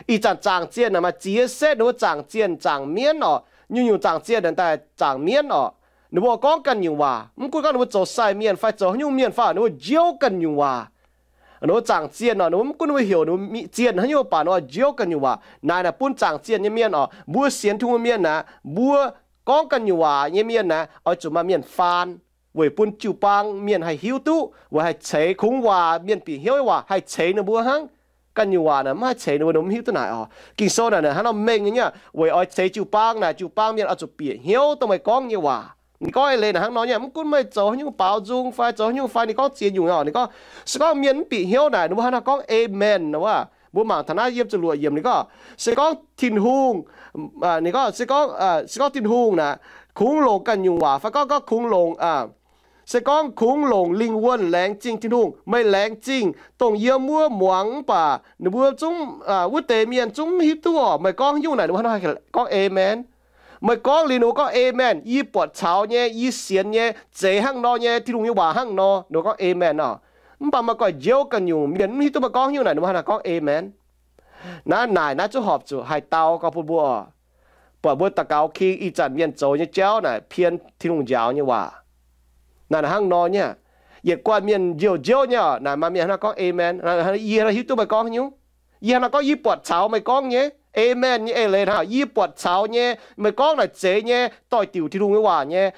Ih zanc zaangc zienh naaic maaih ziex setv, ninh mbuo zaangc zienh zaangc mienv oc, Nyungc-nyungc zaangc zienh naaic daaih zaangc mienv orqc. Ninh mbuo gorngv ganh nyungc waac, mv gunv gorngv ninh mbuo zoux sai mienh fai zoux haaix nyungc mienh fai, ninh mbuo njoux ganh nyungc waac. Ninh mbuo zaangc zienh orqc, ninh mbuo mv gunv ninh mbuo heuc ninh mbuo zienh haaix nyungc baac ninh mbuo njoux ganh nyungc waac. Naaic naaic bun zaangc zienh nyei mienh orqc, mbuo sienx Tin-Hungh mienh naaic, mbuo gorngv ganh nyungc waac nyei mienh naaic, oix zuqc maaih mienh faan weic bun jiu-baang mienh haih hiuv duqv, weic haih ceix kungx waac, mienh bieqc hnyouv nyei waac haih ceix ninh mbuo hnangv. Ganh nyungc waac naaic mv haih ceix ninh mbuo, ninh mbuo mv hiuv duqv naaic orqc. Ging-Sou naaic hnangv nor mengh nyei, weic oix ceix jiu-baang naaic, jiu-baang mienh oix zuqc bieqc hnyouv dongh meih gorngv nyei waac. Ninh gorngv eix leiz naaic hnangv nor nyei, mv gunv meih zoux haaix nyungc baaux nzung fai zoux haaix nyungc fai, ninh gorngv ziex nyungc orqc. Ninh gorngv se gorngv mienh mv bieqc hnyouv naaic, ninh mbuo hnangv haaix gorngv amen nor wuov. Mbuo mangc taux naaiv yiem ziepc luoqc yiemc ninh gorngv, se gorngv Tin-Hungh, ninh gorngv se gorngv, se gorngv Tin-Hungh naaic kungx longc ganh nyungc waac fai gorngv, gorngv kungx longc, se gorngv kungx longc lingh wuonh laengz zingh Tin-Hungh, meih laengz zingh dongh yiem wuov muangx mv baac ninh mbuo zungv, wuov deix mienh zungv mv hiuv duqv orqc, meih gorngv haaix nyungc naaic, ninh mbuo hnangv haaix gorngv amen. Meih gorngv liuz ninh mbuo gorngv amen, yie buatc caux nyei, yie sienx nyei, zeiz hnangv nor nyei, Tin-Hungh nyei waac hnangv nor, ninh mbuo gorngv amen orqc. Mv baac meih goiv njoux ganh nyungc mienh mv hiuv duqv meih gorngv haaix nyungc naaic, ninh mbuo hnangv haaix gorngv amen. Naaiv naaic naaiv zungv horpc zuqc haih dau gau bun mbuo orqc. Buatc mbuo daux gaux king ih zanc mienh zoux nyei jauv naaic pien Tin-Hungh njaaux nyei waac. Naaic hnangv nor nyei, yietc guanh mienh njiouv njiouv nyei orqc, naaic maaih mienh hnangv nor gorngv amen. Yie hnangv nor hiuv duqv meih gorngv haaix nyungc. Yie hnangv nor gorngv yie buatc caux meih gorngv nyei. Amen nyei eix leiz hnangv, yie buatc caux nyei, meih gorngv naaic zeiz nyei, doix-diuc Tin-Hungh nyei waac nyei,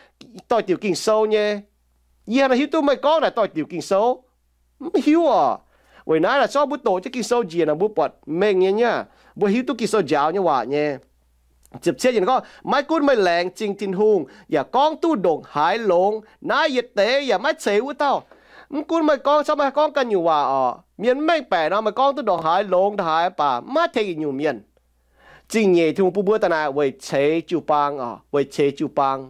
doix-diuc Ging-Sou nyei. Yie hnangv nor hiuv duqv meih gorngv naaic doix-diuc Ging-Sou. Mv hiuv orqc. Weic naaiv naaic zorqv mbuo doqc jienv Ging-Sou njiec naaic mbuo buatc mengh nyei nyei, mbuo hiuv duqv Ging-Sou njaaux nyei waac nyei. Ziepc cietv gorngv, maiv gunv meih laengz zingh Tin-Hungh yaac gorngv duqv ndongc haaix longx, naaiv yietc deix yaac maiv ceix wuov dauh. Mv gunv meih gorngv, caux meih gorngv ganh nyungc waac orqc, mienh mv mengh baeqc nor, meih gorngv duqv ndongc haaix longx ndongc haaix baac maiv tengx yietc nyungc mienh. Zingh nyeic Tin-Hungh bun mbuo daaih naaic weic ceix jiu-baang orqc, weic ceix jiu-baang.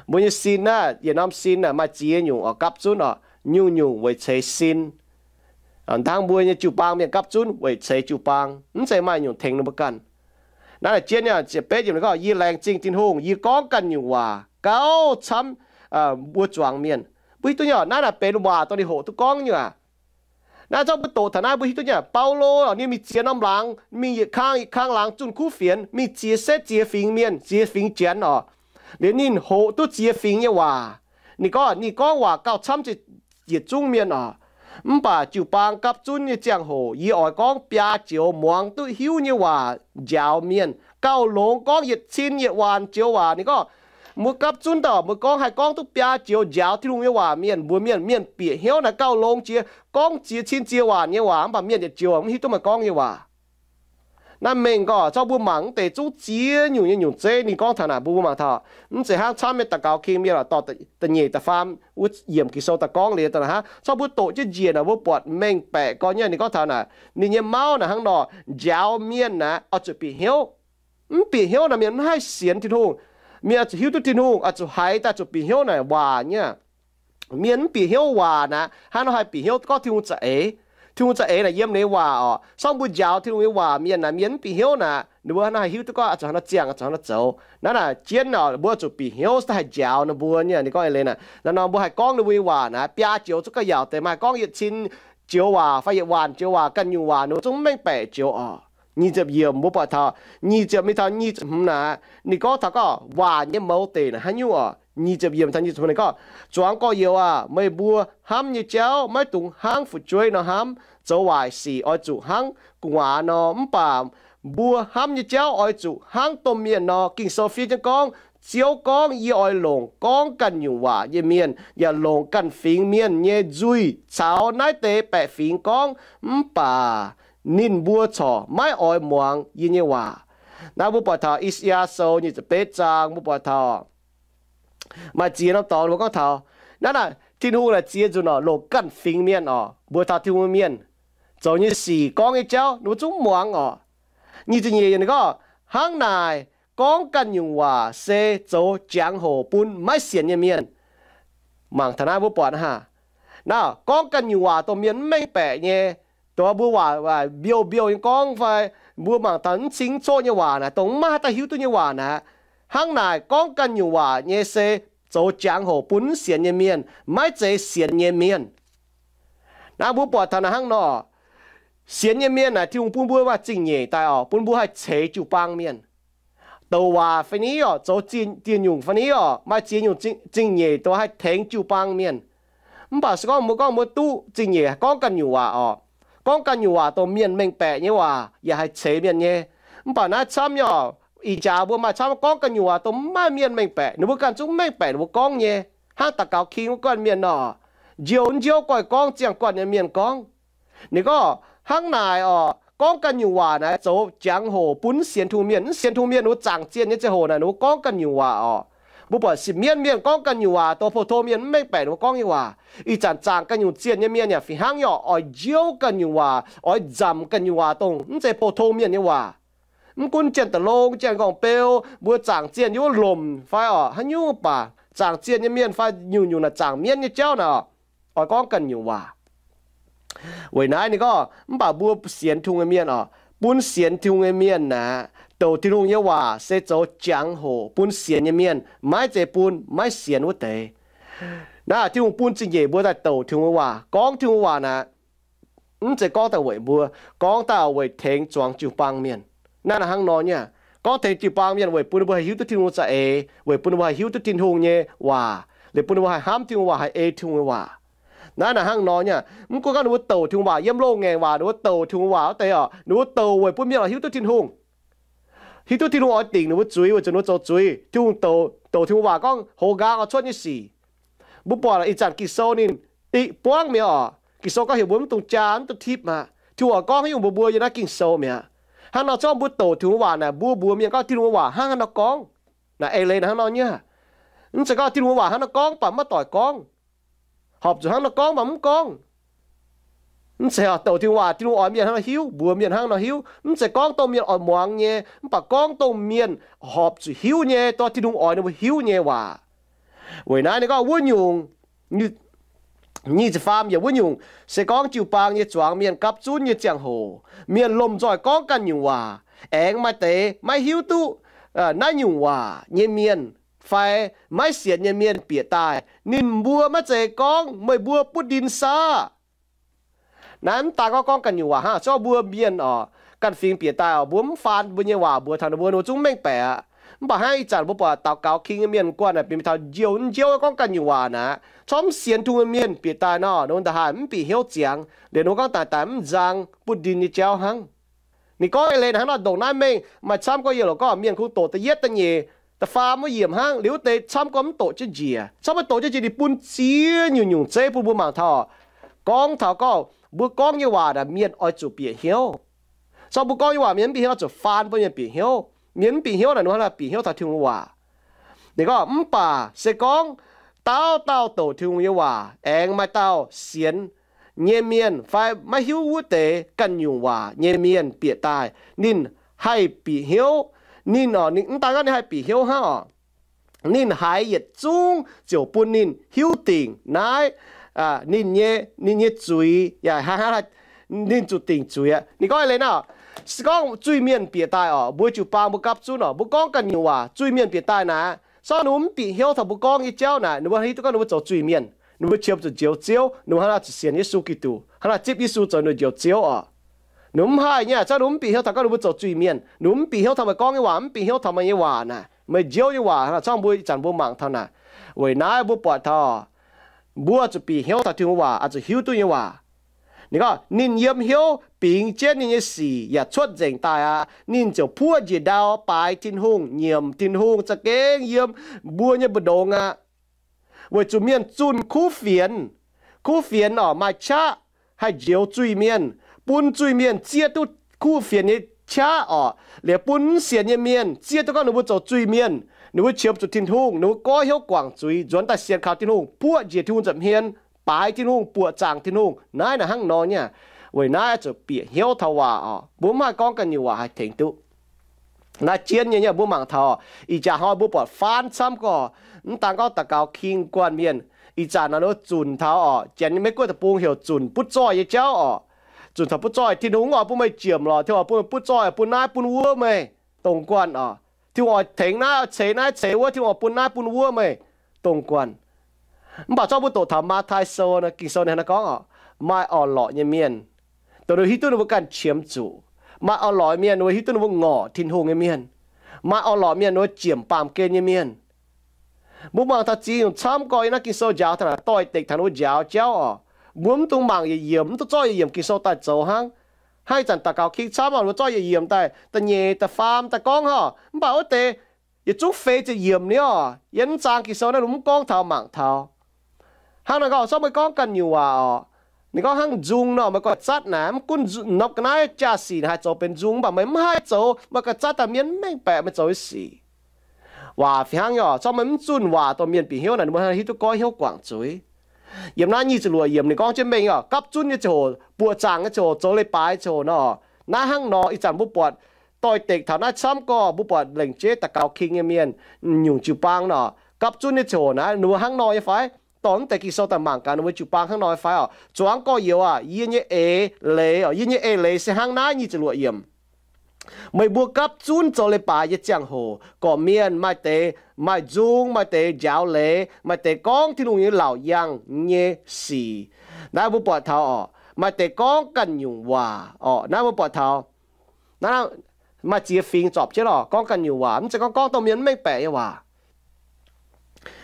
Mbuo nyei sin naaic, yietc norm sin naaic maaih ziex nyungc orqc gapv zunv orqc, nyungc-nyungc weic ceix sin. Hnangv mbuo nyei jiu-baang mienh gapv zunv weic ceix jiu-baang, mv zeiz maaih nyungc tengx ninh mbuo ganh. Naaiv naaic jienv nyei ziepc betv yiemc gorngv, yie laengz zingh Tin-Hungh, yie gorngv ganh nyungc waac gauh camv mbuo zuangx mienh. Mbuo hiuv duqv nyei, naaiv naaic benx waac dongh ninh hoqc duqv gorngv nyei aqv. Naaiv zorqv mbuo doqc taux naaiv mbuo hiuv duqv nyei, Baulo ninh mingh ziex norm laangz, mingh yietc kang yietc kang laangz zunh kuv fienx, mingh ziex setv ziex fingx mienh, ziex fingx janx orqc. Liuz ninh hoqc duqv ziex fingx nyei waac. Ninh gorngv, ninh gorngv waac gauh camv yietc zungv mienh orqc. Mv baac jiu-baang gapv zunv nyei ziangh hoc yie oix gorngv biaa joux muangx duqv hiuv nyei waac njaaux mienh, gauh longx gorngv yietc cin yietc waanc joux waac. Ninh gorngv, mbuo gapv zunv dauh mbuo gorngv haih gorngv duqv biaa joux njaaux Tin-Hungh nyei waac mienh, mbuox mienh, mienh bieqc hnyouv naaic gauh longx jiex, gorngv ziex cin ziex waanc nyei waac mv baac mienh yietc joux mv hiuv duqv meih gorngv nyei waac. Naaiv mengh gorngv zorqv mbuo mangc mv deix zungv ziex nyungc nyei nyungc zeiv. Ninh gorngv taux naaic mbuo mangc taux, mv zeiz hnangv camv nyei daux gaux king mienh lorqc, dorh da'nyeic da'faam wuov yiemc Ging-Sou daaih gorngv liuz daaih hnangv. Zorqv mbuo doqc jienv njiec naaic mbuo buatc mengh baeqc gorx nyei. Ninh gorngv taux naaic, ninh nyei mauv naaic hnangv nor, njaaux mienh naaic oix zuqc bieqc hnyouv. Mv bieqc hnyouv naaic mienh mv haih sienx Tin-Hungh. Mienh oix zuqc hiuv duqv Tin-Hungh, oix zuqc haiz daaih zuqc bieqc hnyouv naaic waac nyei. Mienh mv bieqc hnyouv waac naaic, hnangv nor haih bieqc hnyouv gorngv Tin-Hungh za'eix? Tin-Hungh za'eix naaic yiem ninh nyei waac orqc. Sorng mbuo njaaux Tin-Hungh nyei waac mienh naaic, mienh mv bieqc hnyouv naaic, ninh mbuo hnangv nor haih hiuv duqv gorngv oix zuqc hnangv nor ziangh, oix zuqc hnangv nor zoux. Naaiv naaic jienv orqc, mbuo zuqc bieqc hnyouv daaih haih njaaux ninh mbuo nyei. Ninh gorngv eix leiz naaic, naaiv nor mbuo haih gorngv ninh mbuo nyei waac naaic biaa joux zungv gauh yaauc deix, maaih gorngv yietc cin joux waac fai yietc waanc joux waac, ganh nyungc waac ninh mbuo zungv mv mengh baeqc joux orqc. Nyic ziepc yiemc mbuo buatc taux, nyic ziepc mingh taux nyic ziepc hmz naaic, ninh gorngv taux gorngv waac nyei mouz deic naaic haaix nyungc orqc. Nyic ziepc yiemc taux nyic ziepc hmz ninh gorngv, zuangx gorx-youz aah! Meih mbuo hnamv nyei jauv maiv dungx hnangv fu'jueiv nor hnamv. Zoux waaic sic oix zuqc hnangv gu'nguaaz nor, mv baac mbuo hnamv nyei jauv oix zuqc hnangv domh mienh nor. Ging-Sou fiev jienv gorngv, Ziouv gorngv, Yie oix longc gorngv ganh nyungc waac nyei mienh yaac longc ganh fingx mienh nyei nzuih caux naaiv deix baeqc fingx gorngv, mv baac ninh mbuo corc maiv oix muangx yie nyei waac. Naaiv mbuo buatc taux I^saa^yaa Sou nyic ziepc betv zaang, mbuo buatc taux maaih ziex norm dorngx mbuo gorngv taux naaiv naaic Tin-Hungh naaic ziex nzunc orqc, longc ganh fingx mienh orqc, mbuox taux Tin-Hungh mienh zoux nyei sic, gorngv nyei jauv ninh mbuo zungv mv muangx orqc. Nyic ziepc nyeic ninh gorngv, Hnangv naaic gorngv ganh nyungc waac se zoux jangx-hoc bun maiv sienx nyei mienh. Mangc taux naaiv mbuo buatc hnangv, naaiv gorngv ganh nyungc waac dongh mienh mv mengh baeqc nyei, dongh mbuo waac, waac mbiouh mbiouh nyei gorngv fai mbuo mangc taux mv cing mv coqv nyei waac naaic, dongh maiv maaih haaix dauh hiuv duqv nyei waac naaic, hnangv naaic gorngv ganh nyungc waac nyei se zoux jangx-hoc bun mv sienx nyei mienh, maiv zeiz sienx nyei mienh. Naaiv mbuo buatc taux naaic hnangv nor, sienx nyei mienh naaic Tin-Hungh bun mbuo maaih zingh nyeic daaih orqc, bun mbuo haih ceix jiu-baang mienh. douc waac fai ni oc, zoux ziex nyungc fai ni oc, maaih ziex nyungc zingh nyeic dongh haih tengx jiu-baang mienh. Mv baac se gorngv mbuo gorngv mbuo duqv zingh nyeic gorngv ganh nyungc waac oc, gorngv ganh nyungc waac dongh mienh mengh baeqc nyei waac yaac haih ceix mienh nyei. Mv baac naaiv camv nyei oc, ih jaax mbuo maaih camv gorngv ganh nyungc waac dongh maiv maaih mienh mengh baeqc, ninh mbuo ganh zungv mv mengh baeqc ninh mbuo gorngv nyei. Hnangv daux gaux king wuov guanh mienh nor, njiouh mv njiouv goiv gorngv ziangh guanh nyei mienh gorngv. Ninh gorngv, hnangv naaic oc, gorngv ganh nyungc waac naaic zoux jangx-hoc bun mv sienx Tin-Hungh mienh. Mv sienx Tin-Hungh mienh ninh mbuo zaangc zienh nyei ziangh hoc naaic ninh mbuo gorngv ganh nyungc waac oc. Mbuo buatc sipv mienv mienh gorngv ganh nyungc waac dongh pou-tong mienh mv mengh baeqc ninh mbuo gorngv nyei waac. Ih zanc zaangc ganh nyungc zienh nyei mienh yaac fih hnangv nyei oc, oix njiouv ganh nyungc waac, oix nzamc ganh nyungc waac dongh mv zeiz pou-tong mienh nyei waac. Mv gunv janx-da'long, janx-nqorngv-beu, mbuo zaangc zienh yiem wuov lomc fai oc haaix nyungc baac, zaangc zienh nyei mienh fai nyungc-nyungc naaic zaangc mienv nyei jauv naaic oc, oix gorngv ganh nyungc waac. Weic naaiv ninh gorngv, mv baac mbuo sienx Tin-Hungh nyei mienh oc, bun sienx Tin-Hungh nyei mienh naaic, douc Tin-Hungh nyei waac se zoux jangx-hoc bun sienx nyei mienh, maiv zeiz bun maiv sienx wuov deix. Naaiv Tin-Hungh bun zingh nyeic mbuo daaih douc Tin-Hungh nyei waac, gorngv Tin-Hungh waac naaic, mv zeiz gorngv daaih weic mbuo, gorngv daaih weic tengx zuangx jiu-baang mienh. Naaiv naaic hnangv nor nyei aqv. Gorngv tengx jiu-baang mienh weic bun ninh mbuo haih hiuv duqv Tin-Hungh za'eix, weic bun ninh mbuo haih hiuv duqv Tin-Hungh nyei waac, liuz bun ninh mbuo haih hnamv Tin-Hungh waac, haih ei Tin-Hungh nyei waac. Naaiv naaic hnangv nor nyei aqv. Mv gunv gorngv ninh mbuo douc Tin-Hungh waac, yiem loz-ngaengc waac ninh mbuo douc Tin-Hungh waac wuov deix oc, ninh mbuo douc weic bun mienh oix hiuv duqv Tin-Hungh. Hiuv duqv Tin-Hungh oix dingc ninh mbuo zuiz weic zuqc ninh mbuo zoux zuiz. Tin-Hungh douc, douc Tin-Hungh waac gorngv hoz nqaang oix cuotv nyei sic. Mbuo buatc ih zanc Ging-Sou ninh diqv buangv mi'aqv oc. Ging-Sou gorngv heuc mbuo mv dungx jaa, mv dungx tipv aqv. Tin-Hungh oix gorngv haaix nyungc mbuox mbuo yiem naaiv Ging-Sou mi'aqv. Hnangv nor zorqv mbuo douc Tin-Hungh waac naaic, mbuo mbuox mienh gorngv Tin-Hungh waac hnangv haaix nor gorngv. Naaic eix leiz naaic hnangv nor nyei aqv. Mv zeiz gorngv Tin-Hungh waac hnangv nor gorngv baac maiv doic gorngv. Horpc zuqc hnangv nor gorngv baac mv gorngv. Mv zeiz douc Tin-Hungh waac, Tin-Hungh oix mienh hnangv nor hiuv, mbuox mienh hnangv nor hiuv. Mv zeiz gorngv dongh mienh oix muangx nyei, mv baac gorngv dongh mienh horpc zuqc hiuv nyei, dongh Tin-Hungh oix ninh mbuo hiuv nyei waac. Weic naaiv ninh gorngv wuov nyungc, nyic ziepc faam yiemc, wuov nyungc se gorngv jiu-baang nyei zuangx mienh gapv zunv nyei ziangh hoc, mienh lomh nzoih gorngv ganh nyungc waac, aengx maaih deix maiv hiuv duqv naaiv nyungc waac nyei mienh fai maiv sienx nyei mienh bieqc daaih, ninh mbuo maiv zeiz gorngv meih mbuo butv ndin saah? Naaiv mv daan gorngv gorngv ganh nyungc waac hnangv, zorqv mbuo mienh oc, ganh fingx bieqc daaih oc, mbuo mv faan mbuo nyei waac mbuox taux ninh mbuo, ninh mbuo zungv mengh baeqc aqv. Mv baac hnangv ih zanc mbuo buatc daux gaux king nyei mienh guanh naaic, bieqc taux njiouh mv njiouv gorngv ganh nyungc waac naaic, corc mv sienx Tin-Hungh nyei mienh bieqc daaih nor, ninh mbuo ndaaih haih mv bieqc hnyouv ziangx, liuz ninh mbuo gorngv daaih daaih mv nzang butv ndin nyei jauv hnangv. Ninh gorngv eix leiz hnangv nor, ndongc naaiv mengh maaih camv gorngv yie loc gorngv mienh kungx doqc da'yietv da'nyeic da'faam wuov yiemc hnangv, liuz wuov deix camv gorngv mv doqc jienv njiec. Camv maiv doqc jienv njiec, ninh bun ziex nyungc-nyungc zeiv bun mbuo mangc taux. Gorngv taux gorngv mbuo gorngv nyei waac naaic mienh oix zuqc bieqc hnyouv. Corc mbuo gorngv nyei waac mienh mv bieqc hnyouv, oix zuqc faan bun mienh bieqc hnyouv. Mienh mv bieqc hnyouv naaic, ninh hnangv naaic bieqc hnyouv taux Tin-Hungh waac. Ninh gorngv, mv baac se gorngv dauh dauh douc Tin-Hungh nyei waac aengx maaih dauh sienx nyei mienh fai maiv hiuv wuov deix ganh nyungc waac nyei mienh bieqc daaih, ninh haih bieqc hnyouv. Ninh oc, mv daan gorngv ninh haih bieqc hnyouv hnangv oc, ninh haiz yietc zungv ziouc bun ninh hiuv dingc naaiv ninh nyei, ninh nyei zuiz yaac ninh zuqc dingc zuiz aqv. Ninh gorngv eix leiz naaiv, se gorngv zuiz-mienh bieqc daaih oc, mbuo jiu-baang mbuo gapv zunv oc, mbuo gorngv ganh nyungc waac, zuiz-mienh bieqc daaih naaic, se gorngv ninh mbuo mv bieqc hnyouv taux mbuo gorngv nyei jauv naaic, ninh mbuo hiuv duqv gorngv ninh mbuo zoux zuiz-mienh, ninh mbuo qiemx zuqc njoux Ziouv, ninh mbuo hnangv naaic zuqc sienx Yesu Giduc, hnangv naaic zipv Yesu zoux ninh njoux Ziouv oc. Ninh mv haih nyei aqv, se gorngv ninh mv bieqc hnyouv taux gorngv ninh mbuo zoux zuiz-mienh, ninh mv bieqc hnyouv taux meih gorngv nyei waac, mv bieqc hnyouv taux meih nyei waac naaic, meih njoux nyei waac naaic, se gorngv mbuo ih zanc mbuo mangc taux naaic. Weic naaiv mbuo buatc taux mbuo zuqc bieqc hnyouv taux Tin-Hungh waac, oix zuqc hiuv duqv nyei waac. Ninh gorngv, ninh yiem hnyouv bingx jienv ninh nyei sic yaac cuotv nzengc daaih aqv. Ninh ziouc puoqv njiec ndau baaix Tin-Hungh, nyiemc Tin-Hungh za'gengh yiem mbuo nyei mbu'ndongx aqv. Weic zuqc mienh zunh kuv fienx. Kuv fienx oc, maaih qaqv haih njoux zuiz-mienh, bun zuiz-mienh zieqv duqv kuv fienx nyei qaqv oc, liuz bun mv sienx nyei mienh zieqv duqv gorngv ninh mbuo zoux zuiz-mienh, ninh mbuo qiemx zuqc Tin-Hungh, ninh mbuo goiv hnyouv guangc zuiz, nzuonx daaih sienx kaux Tin-Hungh, puoqv njiec Tin-Hungh nza'hmien, baaix Tin-Hungh, buoqc zaangc Tin-Hungh. Naaiv naaic hnangv nor nyei aqv. Weic naaiv zuqc bieqc hnyouv taux waac oc. Mbuo mv haih gorngv ganh nyungc waac haih tengx duqv. Naaiv jienv nyei, mbuo mangc taux ih jaax hnoi mbuo buatc faan camv gorqv, mv daan gorngv daux gaux king guanh mienh, ih zanc naaiv nor zunc taux oc, Janx nyei Meiv Guoqv deic-bung heuc zunc butv zoih nyei jauv oc. Zunc taux butv zoih, Tin-Hungh mv oix bun meih jiemc lorqc, Tin-Hungh oix bun meih butv zoih, bun naaiv bun wuov meih dongh guanh oc. Tin-Hungh oix tengx naaiv, oix ceix naaiv ceix wuov, Tin-Hungh oix bun naaiv bun wuov meih dongh guanh. Mv baac zorqv mbuo doqc taux Matv^taai Sou, Ging-Sou ninh hnangv naaiv gorngv oc, maaih orn-lorqc nyei mienh, dongh ninh hiuv duqv ninh mbuo ganh qiemx zuqc. Maaih orn-lorqc mienh, ninh mbuo hiuv duqv ninh mbuo ngorc Tin-Hungh nyei mienh. Maaih orn-lorqc mienh wuov ziemx baamh gen nyei mienh. Mbuo mangc taux ziex nyungc camv gorx yiem naaiv Ging-Sou njaaux taux naaic doix-dekc taux ninh mbuo njaaux jauv oc. Mbuo mv dungx mangc yietc yiemc, mv dungx zorqv yietc yiemc Ging-Sou daaih zoux hnangv. Hnangv ih zanc daux gaux king camv oc, ninh mbuo zorqv yietc yiemc daaih, da'nyeic da'faam daaih gorngv oc. Mv baac wuov deix yietc zungv feix ziepc yiemc ni oc. Yiem naaiv zaang Ging-Sou naaiv ninh mbuo mv gorngv taux mangc taux. Hnangv naaic gorngv, zorqv meih gorngv ganh nyungc waac oc. Ninh gorngv hnangv nzung nor, meih gorngv zatv naaic, mv gunv norm ga'naaiv jaa-sic haih zoux benx nzung, mv baac meih mv haih zoux, meih gorngv zatv daaih mienh mv mengh baeqc meih zoux nyei sic. Waac fih hnangv nyei oc, zorqv meih mv zunh waac dongh mienh bieqc hnyouv naaic, ninh mbuo hiuv duqv goiv hnyouv guangc zuiz. Yiem naaiv nyic ziepc luoqc yiemc ninh gorngv jienv mengh oc, gapv zunv nyei ziangh hoc, buoqc zaangc nyei ziangh hoc, zoux leiz-baaix ziangh hoc nor. Naaiv hnangv nor, ih zanc mbuo buatc doix-dekc taux naaiv camv gorx, mbuo buatc lengc jeiv daux gaux king nyei mienh, nyungc jiu-baang nor, gapv zunv nyei ziangh hoc naaiv ninh mbuo hnangv nor nyei fai? Dorh mv deix Ging-Sou daaih mangc gaax ninh mbuo jiu-baang hnangv nor nyei fai oc. Zuangx gorx-youz aac, yie nyei eix leiz oc, yie nyei eix leiz se hnangv naaiv nyic ziepc luoqc yiemc. Meih mbuo gapv zunv zoux leiz-baaix nyei ziangh hoc, gorqv-mienh maaih deix maaih nzung, maaih deix njaaux leiz, maaih deix gorngv Tin-Hungh nyei laauc yaangh nyei sic. Naaiv mbuo buatc taux oc, maaih deix gorngv ganh nyungc waac oc. Naaiv mbuo buatc taux naaiv maaih ziex fingx zorpc jienv oc, gorngv ganh nyungc waac, mv zeiz gorngv gorngv dongh mienh mv mengh baeqc nyei waac.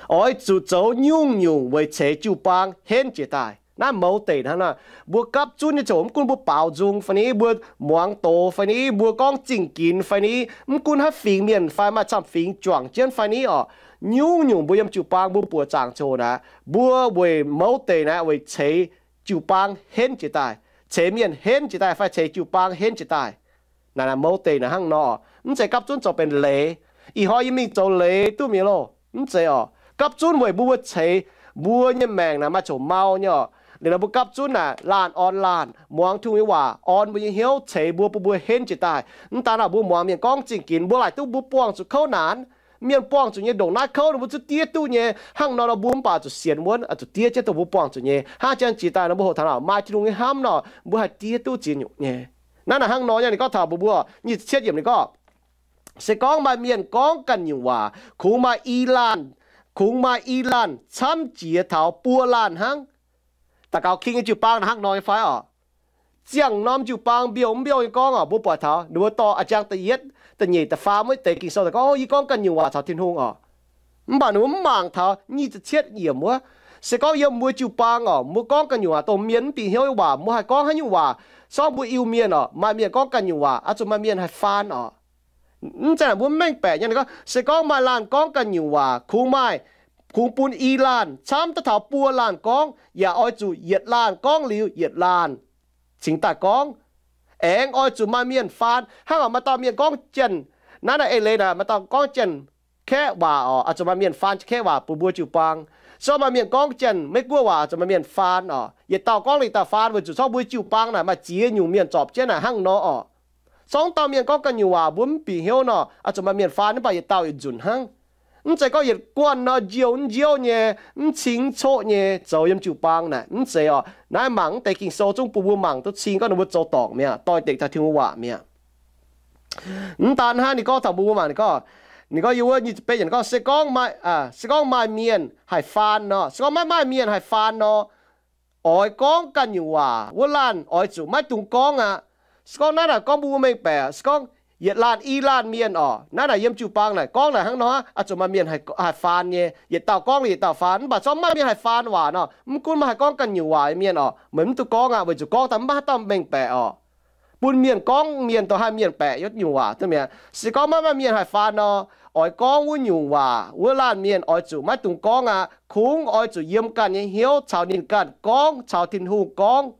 Oix zuqc zoux nyungc-nyungc weic ceix jiu-baang henv jiez daaih. Naaiv mouz deic hnangv naaiv. Mbuo gapv zunv nyei ziangh hoc, mv gunv mbuo baaux nzung fai ni, mbuo muangx doz fai ni, mbuo gorngv zingh ginx fai ni, mv gunv haaix fingx mienh fai maaih camv fingx juangc jienv fai ni oc, nyungc-nyungc mbuo yiem jiu-baang mbuo buoqc zaangc ziangh hoc naaiv, mbuo weic mouz deic naaiv weic ceix jiu-baang henv jiez daaih, ceix mienh henv jiez daaih fai ceix jiu-baang henv jiez daaih. Naaiv, naaiv mouz deic naaiv hnangv nor, mv zeiz gapv zunv zoux benx leiz. Ih hnoi yie mingh zoux leiz duqv mi'aqv loh. Mv zeiz oc. Gapv zunv weic mbuo mbuo ceix mbuo nyei maengc naaic maaih coc mau nyei oc. Liuz nor mbuo gapv zunv naaic laanh orn laanh, muangx Tin-Hungh nyei waac orn mbuo nyei hnyouv, ceix mbuo, bun mbuo henv jiez daaih. Mv daan naaic mbuo muangx mienh gorngv zingh ginx, mbuo laaic duqv mbuo buangh zuqc kouv naanc. Mienh buangh zuqc nyei ndongc naaiv kouv nor mbuo zuqc diev duqv nyei. Hnangv nor nor mbuo mv baac zuqc sienx wuonv, zuqc diev jienv dongh mbuo buangh zuqc nyei. Hnangv jang jiex daaih nor mbuo hoqc taux naaic maaih Tin-Hungh nyei hnamv nor, mbuo haih diev duqv ziex nyungc nyei. Naaiv naaic hnangv nor nyei, ninh gorngv taux mbuo, mbuo nyic ziepc cietv yiemc ninh gorngv, se gorngv maaih mienh gorngv ganh nyungc waac, kungx maaih i laanh, kungx maaih i laanh camv jiex taux buo laanh hnangv. Daux gaux king nyei jiu-baang naaic hnangv nor nyei fai oc? Ziangh norm jiu-baang mbiouh mv mbiouh nyei gorngv oc, mbuo buatc taux ninh mbuo dorh a'jang da'yietv, da'nyeic, da'faam wuov deix Ging-Sou daaih gorngv, o, yie gorngv ganh nyungc waac caux Tin-Hungh oc. Mv baac ninh mbuo mv mangc taux nyic ziepc cietv yiemc wuov, se gorngv yiem mbuo jiu-baang oc, mbuo gorngv ganh nyungc waac dongh mienh mv bieqc hnyouv nyei waac, mbuo haih gorngv haaix nyungc waac? Sorng mbuo Iu-Mienh oc, maaih mienh gorngv ganh nyungc waac, oix zuqc maaih mienh haih faan oc. Mv zeiz naaic mbuo mv mengh baeqc nyei. Ninh gorngv, se gorngv maaih laanh gorngv ganh nyungc waac, kungx maaih, kungx bun i laanh camv daaih taux buo laanh gorngv, yaac oix zuqc yietc laanh gorngv liuz yietc laanh cingx daaih gorngv. Aengx oix zuqc maaih mienh faan. Hnangv oc, maaih dauh mienh gorngv Janx, naaiv naaic eix leiz naaic maaih dauh gorngv Janx-Kaeqv waac oc, oix zuqc maaih mienh faan Janx-Kaeqv waac bun mbuo jiu-baang. Se gorngv maaih mienh gorngv Janx-Meih Guoqv waac, oix zuqc maaih mienh faan oc. Yietc dauh gorngv liuz yietc dauh faan, weic zuqc sorng mbuo jiu-baang naaic maaih ziex nyungc mienh zorpc jienv naaic hnangv nor oc. Sorng dauh mienh gorngv ganh nyungc waac mbuo mv bieqc hnyouv nor, oix zuqc maaih mienh faan, mv baac yietc dauh yietc nzunc hnangv. Mv zeiz gorngv yietc guanh nor njiou njiouv nyei, mv cing coqv nyei zoux yiem jiu-baang naaic, mv zeiz oc. Naaiv mangc mv deix Ging-Sou zungv bun mbuo mangc duqv cing gorngv ninh mbuo zoux dorngc mi'aqv, doix-dekc taux Tin-Hungh waac mi'aqv. Mv daan hnangv, ninh gorngv taux mbuo mbuo mangc, ninh gorngv, ninh gorngv yiem wuov nyic ziepc betv yiemc ninh gorngv, se gorngv maaih, se gorngv maaih mienh haih faan nor, se gorngv maiv maaih mienh haih faan nor, oix gorngv ganh nyungc waac wuov laanh oix zuqc maiv dungx gorngv aqv. Se gorngv naaiv naaic gorngv mbuo mengh baeqc, se gorngv yietc laanh i laanh mienh oc, naaiv naaic yiem jiu-baang naaic gorngv naaic hnangv nor, oix zuqc maaih mienh haih, haih faan nyei, yietc dauh gorngv liuz yietc dauh faan. Mv baac se gorngv maiv maaih mienh haih faan waac nor, mv gunv maaih haih gorngv ganh nyungc waac nyei mienh oc, meih mv dungx gorngv aqv, weic zuqc gorngv daaih mv baac haaix dauh mengh baeqc oc. Bun mienh gorngv mienh dongh haih mienh baeqc nyungc waac duqv mi'aqv. Se gorngv maiv maaih mienh haih faan nor, oix gorngv wuov nyungc waac wuov laanh mienh oix zuqc maiv dungx gorngv aqv. Kungx oix zuqc yiem ganh nyei hnyouv caux ninh ganh gorngv, caux Tin-Hungh gorngv.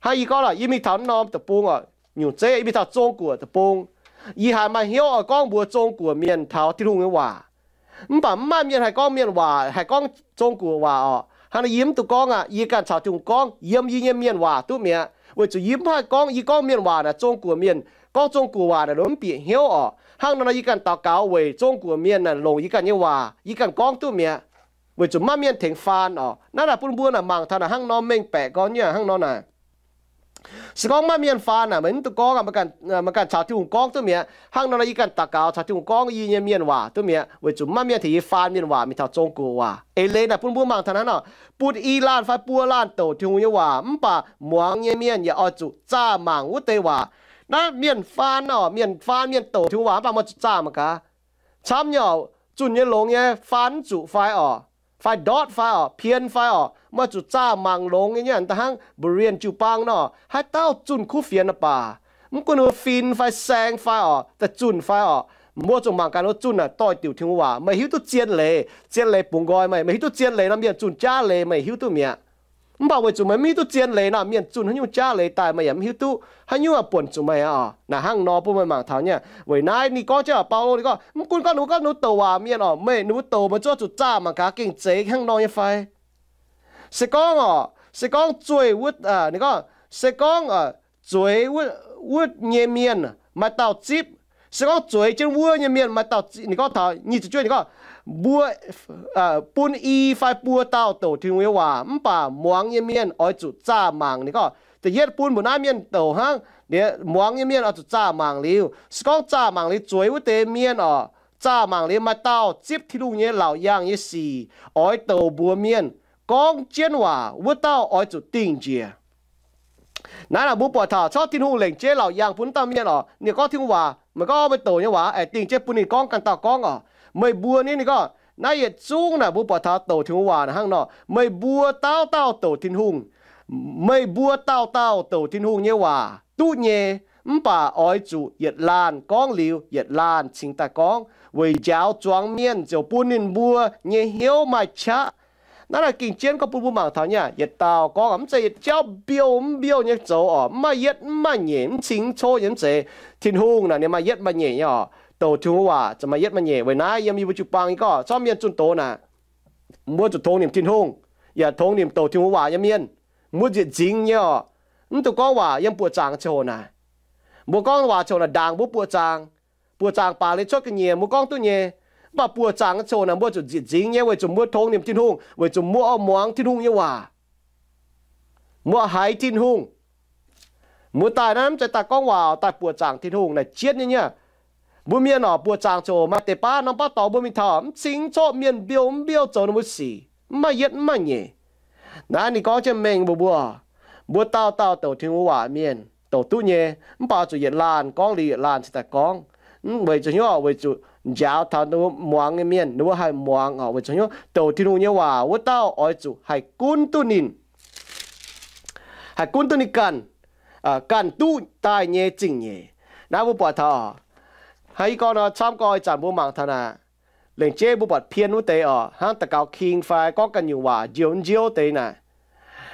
Hnangv yie gorngv lorqc, yie mingh taux norm deic-bung oc, nyungc zeiv yie mingh taux Zong-Guoqv deic-bung, yie haiz maaih hnyouv oix gorngv mbuox Zong-Guoqv mienh taux Tin-Hungh nyei waac. Mv baac mv maaih mienh haih gorngv mienh waac, haih gorngv Zong-Guoqv waac oc. Hnangv nor yie mv dungx gorngv aqv. Yie ganh caux Tin-Hungh gorngv yiem yie nyei mienh waac duqv mi'aqv. Weic zuqc yie mv haih gorngv, yie gorngv mienh waac naaic, Zong-Guoqv mienh gorngv Zong-Guoqv waac naaic, ninh mv bieqc hnyouv oc. Hnangv nor nor yie ganh daux gaux weic Zong-Guoqv mienh naaic longc yie ganh nyei waac, yie ganh gorngv duqv mi'aqv. Weic zuqc maiv maaih mienh tengx faan oc. Naaiv naaic bun mbuo naaic mangc taux naaic hnangv nor mengh baeqc gorngv nyei hnangv nor naaic. Se gorngv maiv maaih mienh faan naaic, meih mv dungx gorngv aqv. Meih ganh caux Tin-Hungh gorngv duqv mi'aqv. Hnangv nor nor yie ganh daux gaux caux Tin-Hungh gorngv yie nyei mienh waac duqv mi'aqv, weic zuqc maiv maaih mienh tengx yie faan mienh waac mingh taux Zong-Guoqv waac. Eix leiz naaic bun mbuo mangc taux naaiv nor, bun i laanh fai buo laanh douc Tin-Hungh nyei waac, mv baac muangx nyei mienh yaac oix zuqc zaah mangc wuov deix waac. Naaiv mienh faan oc, mienh faan mienh douc Tin-Hungh waac mv baac meih zuqc zaah mangc gaax. Camv nyei oc, zunh nyei longx nyei faan mv zuqc fai oc, fai ndortv fai oc, pien fai oc, meih zuqc zaah mangc longx nyei. Hnangv Berean jiu-baang nor, haaix dauh zunh kuv fienx baac, mv gunv ninh fin fai saeng fai oc, daaih zunh fai oc, mbuo zuqc mangc gaax ninh zunh naaic doix-diuc Tin-Hungh waac. Meih hiuv duqv zien leiz, zien leiz bungx nqoi meih. Meih hiuv duqv zien leiz nor, mienh zunh jaav leiz meih hiuv duqv mi'aqv. Mv baac weic zuqc meih mv hiuv duqv zien leiz nor, mienh zunh haaix nyungc jaav leiz daaih meih yaac mv hiuv duqv. Haaix nyungc buonc zuqc meih oc. Naaic hnangv nor bun meih mangc taux nyei. Weic naaiv ninh gorngv jienv Baulo, ninh gorngv mv gunv gorngv ninh mbuo gorngv ninh mbuo douc waac mienh oc, meih ninh mbuo douc meih zuov zuqc zaah mangc gaax gengh zeiz hnangv nor nyei fai. Se gorngv oc, se gorngv zueih wuov, ninh gorngv se gorngv zueiz wuov nyei mienh maaih dauh zipv. Se gorngv zueiz jienv wuov nyei mienh maaih dauh, ninh gorngv taux nyic ziepc juov, ninh gorngv mbuo bun i fai buo dauh douc Tin-Hungh nyei waac, mv baac muangx nyei mienh oix zuqc zaah mangc. Ninh gorngv da'yietv bun mbuo naaiv mienh douc hnangv, muangx nyei mienh oix zuqc zaah mangc liuz. Se gorngv zaah mangc liuz zueiz wuov deix mienh oc, zaah mangc liuz maaih dauh zipv Tin-Hungh nyei laauc yaangh nyei sic oix douc mbuox mienh, gorngv jienv waac wuov dauh oix zuqc dingh njiec. Naaiv naaic mbuo buatc taux corc Tin-Hungh lengc jeiv laauc yaangh bun wuov dauh mienh oc, ninh gorngv Tin-Hungh waac, meih gorngv meih douc nyei waac aengx dingh jienv bun ninh gorngv ganh dauh gorngv oc. Meih mbuo ni, ninh gorngv naaiv yietc zungv naaic mbuo buatc taux douc Tin-Hungh waac hnangv nor, meih mbuo dauh dauh douc Tin-Hungh, meih mbuo dauh dauh douc Tin-Hungh nyei waac duqv nyei, mv baac oix zuqc yietc laanh gorngv liuz yietc laanh cingx daaih gorngv, weic njaaux zuangx mienh ziouc bun ninh mbuo nyei hnyouv maaih qaqv. Naaiv naaic gengh jienv gorngv bun mbuo mangc taux nyei, yietc dauh gorngv mv zeiz yietc jauv mbiouh mv mbiouh nyei zoux oc, mv maaih yietv mv maaih nyeic, mv cing mv coqv nyei, mv zeiz. Tin-Hungh naaic ninh maaih yietv maaih nyeic nyei oc. Douc Tin-Hungh waac zuqc maaih yietv maaih nyeic. Weic naaiv yiem yie mbuo jiu-baang nyei gorngv corc mienh zunh doz naaic, mbuo zuqc tongx nimc Tin-Hungh yaac tongx nimc douc Tin-Hungh waac nyei mienh. Mbuo nzieqc nzingx nyei oc. Mv dungx gorngv waac yiem buoqc zaangc ziangh hoc naaic. Mbuo gorngv waac ziangh hoc naaic ndaangc mbuo buoqc zaangc, buoqc zaangc baac liuz cuotv ga'nyiec mbuo gorngv duqv nyei. Mv baac buoqc zaangc ziangh hoc naaic mbuo zuqc nzieqc nzingx nyei weic zuqc mbuo tongx nimc Tin-Hungh, weic zuqc mbuo oix muangx Tin-Hungh nyei waac, mbuo haiz Tin-Hungh. Mbuo daaih naaiv mv zeiz daaih gorngv waac, daaih buoqc zaangc Tin-Hungh naaic jienv nyei nyei. Mbuo mienh oc, buoqc zaangc ziouc maaih deix baav norm baav dorngx mbuo mingh taux mv cing mv coqv, mienh mbiouh mv mbiouh zoux ninh mbuo sic, mv maaih yietv mv maaih nyeic. Naaiv ninh gorngv jienv mengh mbuox mbuo, mbuo dauh dauh douc Tin-Hungh waac mienh douc duqv nyei, mv baac zuqc yietc laanh gorngv liuz yietc laanh cingx daaih gorngv. Weic zuqc hnyouv, weic zuqc njaaux taux ninh mbuo muangx nyei mienh ninh mbuo haih muangx oc. Weic zuqc hnyouv douc Tin-Hungh nyei waac wuov dauh oix zuqc haih gunv duqv ninh, haih gunv duqv ninh ganh, ganh duqv daaih nyei zingh nyeic. Naaiv mbuo buatc taux, hnangv yie gorngv nor, camv gorx ih zanc mbuo mangc taux naaic, lengc jeiv mbuo buatc pien wuov deix oc, hnangv daux gaux king fai gorngv ganh nyungc waac njiou njiouv deix naaic.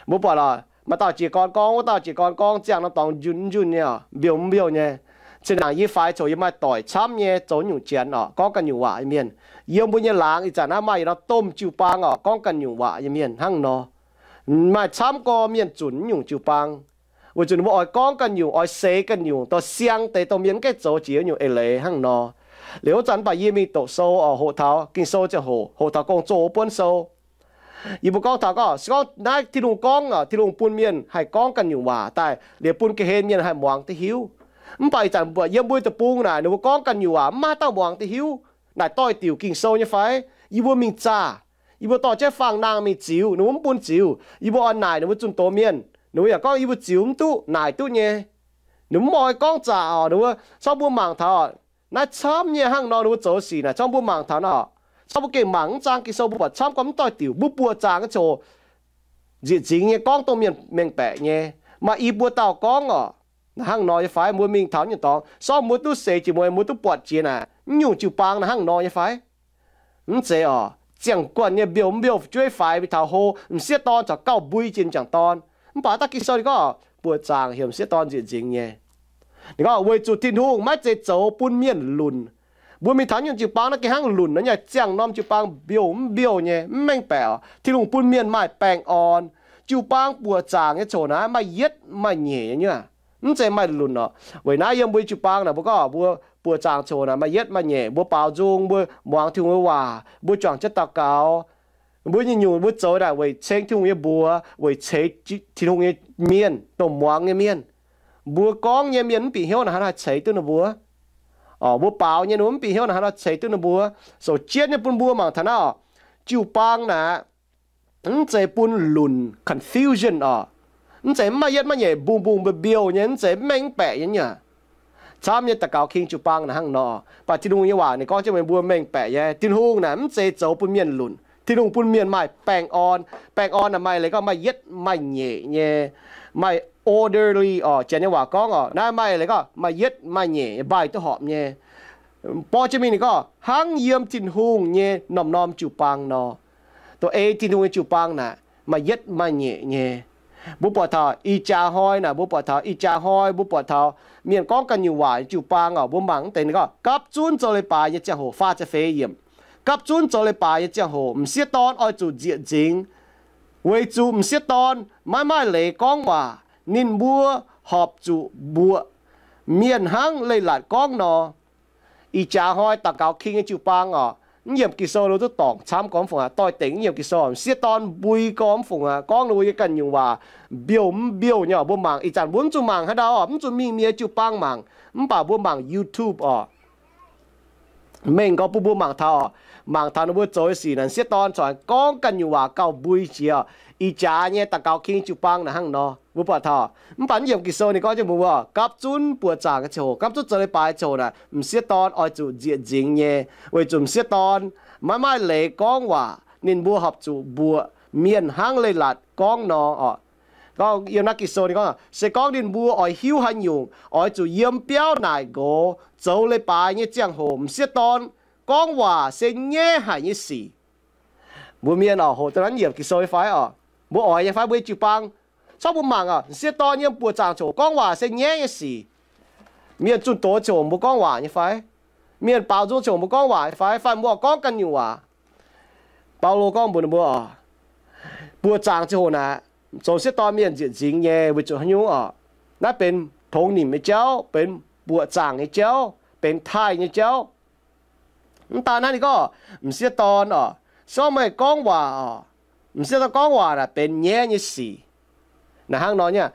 Mbuo buatc oc, maaih dauh jiez gorn gorngv, wuov dauh jiez gorn gorngv, ziangh norm dorngx njunh njunh nyei oc, mbiouh mbiouh nyei. Zinh ndaangc yie faix coc yie maaih doic camv nyei zoux nyungc janx oc, gorngv ganh nyungc waac nyei mienh. Yiem mbuo nyei laangz ih zanc naaiv maaih yietc norm domh jiu-baang oc, gorngv ganh nyungc waac nyei mienh hnangv nor. Maaih camv gorx mienh zunc nyungc jiu-baang, weic zuqc ninh mbuo oix gorngv ganh nyungc, oix seix ganh nyungc, dorh siang deix dongh mienh mv gaengh zoux jiex nyungc eix leiz hnangv nor. Liuz wuov zanc mv baac yie mingh doqc sou oc, hoqc taux Ging-Sou ziangh hoc, hoqc taux Gong-Zoh wuov buonv sou, yie mbuo gorngv taux gorngv, se gorngv naaiv Tin-Hungh gorngv oc, Tin-Hungh bun mienh haih gorngv ganh nyungc waac daaih, liuz bun ga'hlen mienh haih muangx duqv hiuv. Mv baac ih zanc mbuo yiem mbuo deic-bung naaic ninh mbuo gorngv ganh nyungc waac mv maaih dauh muangx duqv hiuv. Naaic doix-diuc Ging-Sou nyei fai? Yie mbuo mingh zaah, yie mbuo dorh jienv faang-nangh mingh ziux, ninh mbuo mv bun ziux. Yie mbuo oix naaic ninh mbuo zunh doz mienh, ninh mbuo yaac gorngv yie mbuo ziux mv duqv, naaic duqv nyei. Ninh mbuo mv oix gorngv zaqc oc, ninh mbuo, corc mbuo mangc taux naaiv camv nyei hnangv nor ninh mbuo zoux sic naaic, corc mbuo mangc taux nor, corc mbuo gengh mangc mv zaang Ging-Sou mbuo buatc camv gorx mv doix-diuc, mbuo buoqc zaangc nyei ziouc nzieqc nzingx nyei gorngv dongh mienh mengh baeqc nyei. Maaih i buo dauh gorngv oc, naaic hnangv nor nyei fai? Mbuo mingh taux nyungc dorngx, corc mbuo duqv seix jiex mueiz, mbuo duqv buatc jiex naaic, mv nyungc jiu-baang naaic hnangv nor nyei fai? Mv zeiz oc. Ziangh guanh nyei mbiouh mbiouh fu'jueiv faix mingh taux hlo, m'sieqv dorn caux gauh mbui jiex m'jangc dorn. Mv baac da'ginh sou ninh gorngv buoqc zaangc heuc m'sieqv dorn nzieqc nzingx nyei. Ninh gorngv weic zuqc Tin-Hungh maiv zeiz zoux bun mienh lunc. Mbuo mingh taux nyungc jiu-baang naaiv gengh hnangv lunc nor nyei, ziangh norm jiu-baang mbiouh mv mbiouh nyei, mv mengh baeqc oc. Tin-Hungh bun mienh maaih baengh orn. Jiu-baang buoqc zaangc nyei coc naaiv maaih yietv maaih nyeic nyei, mv zeiz maaih lunc oc. Weic naaiv yiem mbuo jiu-baang naaic mbuo gorngv mbuo buoqc zaangc coc naaic maaih yietv maaih nyeic, mbuo baaux nzung, mbuo muangx Tin-Hungh nyei waac, mbuo juangc jienv daux gaux. Mbuo nyei nyungc mbuo zoux naaic weic ceng Tin-Hungh nyei mbuox, weic ceix Tin-Hungh nyei mienh, dongh muangx nyei mienh. Mbuo gorngv nyei mienh mv bieqc hnyouv naaic hnangv haaix ceix duqv ninh mbuo. Mbuo baaux nyei ninh mbuo mv bieqc hnyouv naaic hnangv haaix ceix duqv ninh mbuo. Sou jienv nyei bun mbuo mangc taux naaiv oc. Jiu-baang naaic mv zeiz bun lunc, confusion oc. Mv zeiz mv maaih yietv maiv nyeic, mbungh mbungh mbiouh mbiouh nyei, mv zeiz mv mengh mv baeqc nyei nyungc. camv nyei daux gaux king jiu-baang naaic hnangv nor. Mv baac Tin-Hungh nyei waac ninh gorngv jienv meih mbuo mengh baeqc nyei, Tin-Hungh naaic mv zeiz zoux bun mienh lunc. Tin-Hungh bun mienh maaih baengh orn. Baengh orn naaic maaih leiz gorngv maaih yietv maaih nyeic nyei, maaih orderly orqc. Janx nyei waac gorngv orqc, naaiv maaih leiz gorngv maaih yietv maaih nyeic, mbaih duqv horpc nyei. Borqv jienv mingh ninh gorngv hnangv yiem Tin-Hungh nyei norm-norm jiu-baang nor. Dongh ei Tin-Hungh nyei jiu-baang naaic maaih yietv maaih nyeic nyei. Mbuo buatc taux ih jaax hnoi naaic, mbuo buatc taux ih jaax hnoi, mbuo buatc taux mienh gorngv ganh nyungc waac nyei jiu-baang orqc, mbuo mangc mv deix ninh gorngv gapv zunv zoux leiz-baaix nyei ziangh hoc, faah ziepc feix yiemc, gapv zunv zoux leiz-baaix nyei ziangh hoc m'sieqv dorn oix zuqc nzieqc nzingx, weic zuqc m'sieqv dorn maiv maaih leiz gorngv waac, ninh mbuo horpc zuqc mbuoqc mienh hnangv leiz-latc gorngv nor. Ih jaax hnoi daux gaux king nyei jiu-baang orqc, mv yiemc Ging-Sou ninh mbuo duqv dorngc camv gormx fungc aqv. Doix-dekc mv yiemc Ging-Sou, m'sieqv dorn mbui gormx fungc aqv, gorngv ninh mbuo nyei ganh nyungc waac mbiouh mv mbiouh nyei orqc. Mbuo mangc ih zanc mbuo mv zuqc mangc haaix ndau orqc, mv zuqc mingh mienh jiu-baang mangc, mv baac mbuo mangc YouTube orqc, mengh gorx bun mbuo mangc taux orqc, mangc taux ninh mbuo zoux nyei sic naaic, m'sieqv dorn corc gorngv ganh nyungc waac gauh mbui jiex orqc. Ih jaax nyei daux gaux king jiu-baang naaic hnangv nor, mbuo buatc taux. Mv baac mv yiemc Ging-Sou ninh gorngv jienv mbuo mbuo gapv zunv buoqc zaangc nyei ziangh hoc, gapv zunv zoux leiz-baaix nyei ziangh hoc naaic, m'sieqv dorn oix zuqc nzieqc nzingx nyei, weic zuqc m'sieqv dorn maiv maaih leiz gorngv waac, ninh mbuo horpc zuqc mbuoqc mienh hnangv leiz-latc gorngv nor orqc. Gorngv yiem naaiv Ging-Sou ninh gorngv, se gorngv ninh mbuo oix hiuv haaix nyungc, oix zuqc yiem biauv naaic nqox zoux leiz-baaix nyei ziangh hoc, m'sieqv dorn gorngv waac se nyaiv haic nyei sic. Mbuo mienh orqc, hoqc dongh naaiv yiemc Ging-Sou nyei fai orqc? Mbuo oix nyei fai mbuo nyei jiu-baang? Corc mbuo mangc orqc, m'sieqv dorn yiem buoqc zaangc ziangh hoc gorngv waac se nyaiv nyei sic. Mienh zunh doz ziangh hoc mbuo gorngv waac nyei fai? Mienh baaux nzung ziangh hoc mbuo gorngv waac nyei fai? Fai mbuo gorngv ganh nyungc waac? Baulo gorngv mbuox ninh mbuo orqc, buoqc zaangc ziangh hoc naaic, zoux m'sieqv dorn mienh nzieqc nzingx nyei weic zuqc haaix nyungc orqc? Naaiv benx tongx nimc nyei jauv, benx buoqc zaangc nyei jauv, benx taaih nyei jauv. Mv daan naaiv ninh gorngv m'sieqv dorn orqc, se gorngv meih gorngv waac orqc, m'sieqv dorn gorngv waac naaic benx nyaiv nyei sic. Naaic hnangv nor nyei,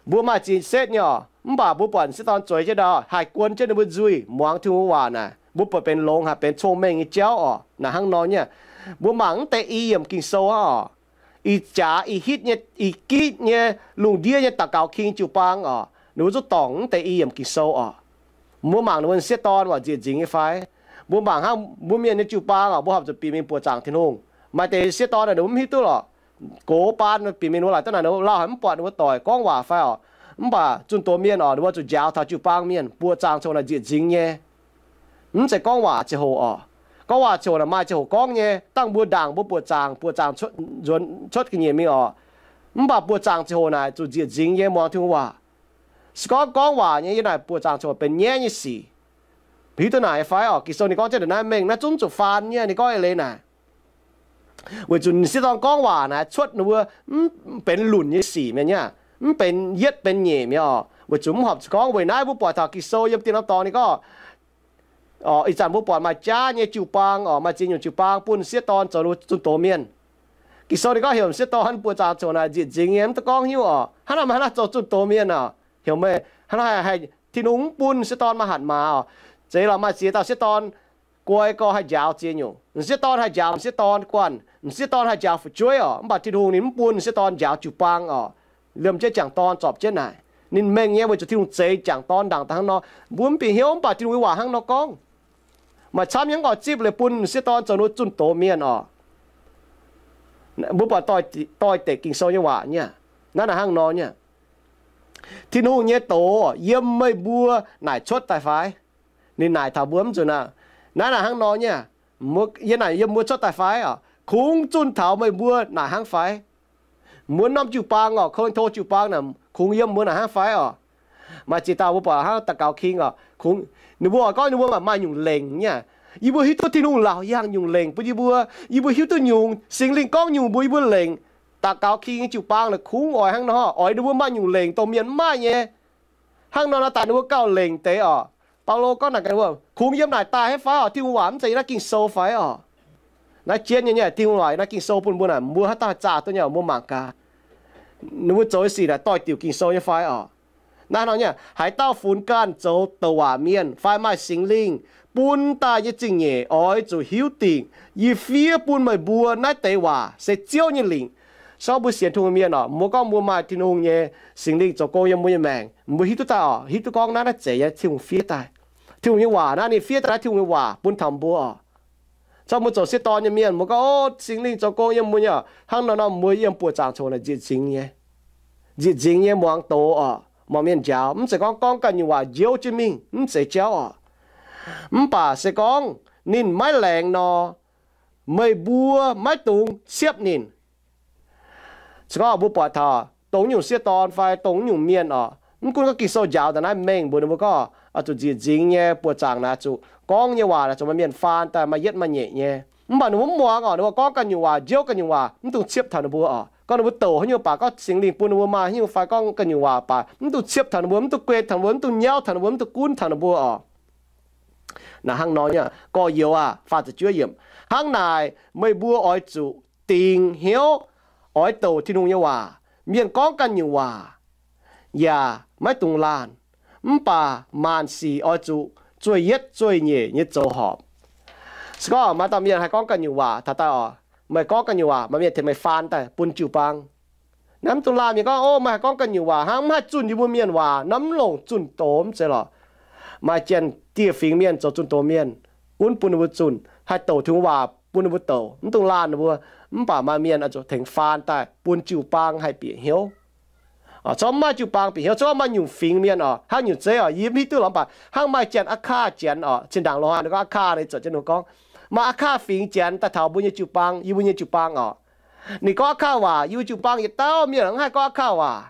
mbuo maaih zinh setv nyei orqc, mv baac mbuo buatc m'sieqv dorn zueiz jienv ndau, haih guon jienv ninh mbuo nzuih muangx Tin-Hungh waac naaic, mbuo buatc benx longx haic, benx cong-mengh nyei jauv orqc. Naaic hnangv nor nyei, mbuo mangc mv deix i yiemc Ging-Sou aqv orqc, ih jaax ih hitv nyei, ih gitv nyei, lungh ndiev nyei daux gaux king jiu-baang orqc, ninh mbuo zuqc dorngc mv deix i yiemc Ging-Sou orqc. Mbuo mangc ninh mbuo m'sieqv dorn waac nzieqc nzingx nyei fai? Mbuo mangc hnangv mbuo mienh nyei jiu-baang orqc, mbuo horpc zuqc bieqc mingh buoqc zaangc Tin-Hungh. Maaih deix m'sieqv dorn ninh mbuo mv hiuv duqv lorqc. Gox baan bieqc mingh ninh mbuo laaic duqv naaic, ninh mbuo lauh haic mv buatc ninh mbuo doic gorngv waac fai orqc. Mv baac zunh doz mienh orqc, ninh mbuo zuqc njaaux taux jiu-baang mienh buoqc zaangc ziangh hoc naaic nzieqc nzingx nyei. Mv zeiz gorngv waac ziangh hoc orqc. Gorngv waac ziangh hoc naaic maaih ziangh hoc gorngv nyei, dangh mbuo ndaangc mbuo buoqc zaangc, buoqc zaangc cuotv, nzuonx cuotv ga'nyiec mingh orqc. Mv baac buoqc zaangc ziangh hoc naaic zuqc nzieqc nzingx nyei muangx Tin-Hungh waac. Se gorngv gorngv waac nyei yiem naaic buoqc zaangc ziangh hoc benx nyaiv nyei sic. Hiuv duqv naaic nyei fai orqc? Ging-Sou ninh gorngv jienv ndongc naaiv mengh naaiv zungv zuqc faan nyei. Ninh gorngv eix leiz naaic, weic zuqc m'sieqv dorn gorngv waac naaic cuotv ninh mbuo mv benx lunc nyei sic mi'aqv, mv benx yietv benx nyeic mi'aqv orqc. Weic zuqc mv horpc zuqc gorngv. Weic naaiv mbuo buatc taux Ging-Sou yiem Diex Norm Dorngx ninh gorngv, ih zanc mbuo buatc maaih jaav nyei jiu-baang orqc, maaih ziex nyungc jiu-baang bun m'sieqv dorn zoux zunh doz mienh. Ging-Sou ninh gorngv heuc m'sieqv dorn buoqc zaangc ziangh hoc naaic nzieqc nzingx nyei, mv duqv gorngv hnyouv orqc. Hnangv naaic meih hnangv naaiv zoux zunh doz mienh orqc? Heuc meih hnangv naaiv haih, Tin-Hungh mv bun m'sieqv dorn maaih hatc maaz orqc. Zeiz lorqc, maaih ziex dauh m'sieqv dorn guai gorx haih njaaux ziex nyungc. M'sieqv dorn haih njaaux m'sieqv dorn guanh, m'sieqv dorn haih njaaux fu'jueiv orqc. Mv baac Tin-Hungh ninh mv bun m'sieqv dorn njaaux jiu-baang orqc. Liemh jienv jangc dorn zorpc jienv naaic, ninh mengh nyei weic zuqc Tin-Hungh zeix jangc dorn ndaangc daaih hnangv nor. Mbuo mv bieqc hnyouv, mv baac Tin-Hungh nyei waac hnangv nor gorngv. Maaih camv nyei mv oix zipv leiz bun m'sieqv dorn zoux ninh zunh doz mienh orqc. Mbuo buatc doix-dekc Ging-Sou nyei waac nyei, naaiv naaic hnangv nor nyei. Tin-Hungh nyei doz yiem meih mbuo naaic cuotv daaih fai? Ninh naaic taux mbuo mv nzunc aqv. Naaiv naaic hnangv nor nyei, yiem naaic yiem mbuo cuotv daaih fai orqc? Kungx zunh taux meih mbuo naaic hnangv fai? Mbuo norm jiu-baang orqc, Ko^lin^to jiu-baang naaic kungx yiem mbuo naaic hnangv fai orqc? Maaih ziex dauh mbuo buatc hnangv daux gaux king orqc, kungx ninh mbuo oix gorngv ninh mbuo maaih nyungc lengc nyei. Yie mbuo hiuv duqv Tin-Hungh laauc yangh nyungc lengc bun yie mbuo. Yie mbuo hiuv duqv nyungc, Singx Lingh gorngv nyungc mbuox yie mbuo lengc. Daux gaux king nyei jiu-baang naaic kungx oix hnangv nor, oix ninh mbuo maaih nyungc lengc dongh mienh mv maaih nyei. Hnangv nor naaic daaih ninh mbuo gauh lengc deix orqc. Baulo gorngv naaic gaax ninh mbuo, kungx yiem naaic daaih hnangv fai orqc? Tin-Hungh waac mv zeiz yiem naaiv Ging-Sou fai orqc? Naaiv jienv nyei, Tin-Hungh waac yiem naaiv Ging-Sou bun mbuo naaic, mbuo haaix dauh haih zaah duqv nyei, mbuo mangc gaax. Ninh mbuo zoux nyei sic naaic doix-diuc Ging-Sou nyei fai orqc? Naaiv nor nyei, haaix dauh funx ganh zoux douc waac mienh fai maaih Singx Lingh bun daaih nyei zingh nyeic oix zuqc hiuv dingc yie fiev bun meih mbuo naaiv deix waac se Ziouv nyei lingc. Sortv mbuo sienx Tin-Hungh mienh oc, mbuo gorngv mbuo maaih Tin-Hungh nyei Singx Lingh zoux gong yiem mbuo nyei maengc, mbuo hiuv duqv daaih oc, hiuv duqv gorngv naaiv, naaiv zeiz nyei Tin-Hungh fiev daaih. Tin-Hungh nyei waac naaiv ninh fiev daaih naaiv Tin-Hungh nyei waac bun taux mbuo oc. Zorqv mbuo zoux sieqv dorn nyei mienh, mbuo gorngv, o, Singx Lingh zoux gong yiem mbuo nyei oc. Hnangv nor nor mbuo yiem buoqc zaangc coc naaic nzieqc nzingx nyei. Nzieqc nzingx nyei muangx doz oc, muangx mienh njaaux. Mv zeiz gorngv ganh nyungc waac njiouv jienv mingh, mv zeiz jauv oc. Mv baac se gorngv ninh maiv laengz nor, meih mbuo maiv dungx ciepv ninh. Se gorngv mbuo buatc taux dongh nyungc sieqv dorn fai dongh nyungc mienh oc, mv gunv gorngv Ging-Sou njaaux daaih naaiv mengh mbuox ninh mbuo gorngv, oix zuqc nzieqc nzingx nyei, buoqc zaangc naaic zuqc gorngv nyei waac naaic zuqc maaih mienh faan daaih, maaih yietv maaih nyeic nyei. Mv baac ninh mbuo mv muangx oc, ninh mbuo gorngv ganh nyungc waac, njiouv ganh nyungc waac, mv dungx ciepv taux ninh mbuo oc. Gorngv ninh mbuo douc haaix nyungc baac, gorngv Singx Lingh bun ninh mbuo maaih haaix nyungc fai gorngv ganh nyungc waac baac, mv dungx ciepv taux ninh mbuo, mv dungx guei taux ninh mbuo, mv dungx nyauv taux ninh mbuo, mv dungx gunv taux ninh mbuo oc. Naaic hnangv nor nyei, gorx-youz aah, faah ziepc juov yiemc. Hnangv naaic meih mbuo oix zuqc dingc hnyouv oix douc Tin-Hungh nyei waac. Mienh gorngv ganh nyungc waac yaac maiv dungx laanh, mv baac maanc sic oix zuqc zueih yietv zueih nyeic nyei zoux horpc. Se gorngv maaih dauh mienh haih gorngv ganh nyungc waac taux daaih oc, meih gorngv ganh nyungc waac, maaih mienh tengx meih faan daaih bun jiu-baang. Naaiv mv dungx laanh mienh gorngv, o, meih haih gorngv ganh nyungc waac hnangv, mv haih zunh yie mbuo mienh waac, naaiv mv longc zunh doz mv zeiz lorqc. Maaih janx-dieh fingx mienh zoux zunh doz mienh, gunv bun ninh mbuo zunh, haih douc Tin-Hungh waac bun ninh mbuo douc, mv dungx laanh ninh mbuo. Mv baac maaih mienh oix zuqc tengx faan daaih bun jiu-baang haih bieqc hnyouv. Corc mv maaih jiu-baang bieqc hnyouv, corc maaih nyungc fingx mienh oc, hnangv nyungc zeiv oc, yie mv hiuv duqv lorqc, mv baac hnangv maaih janx Aqkaav janx oc, zinh ndaangc loz-hnoi ninh gorngv Aqkaav, ninh zuotc jienv ninh gorngv, maaih Aqkaav fingx janx daaih taux mbuo nyei jiu-baang, yie mbuo nyei jiu-baang oc. Ninh gorngv Aqkaav waac, yie mbuo jiu-baang yietc dauh mienh mv haih gorngv Aqkaav waac.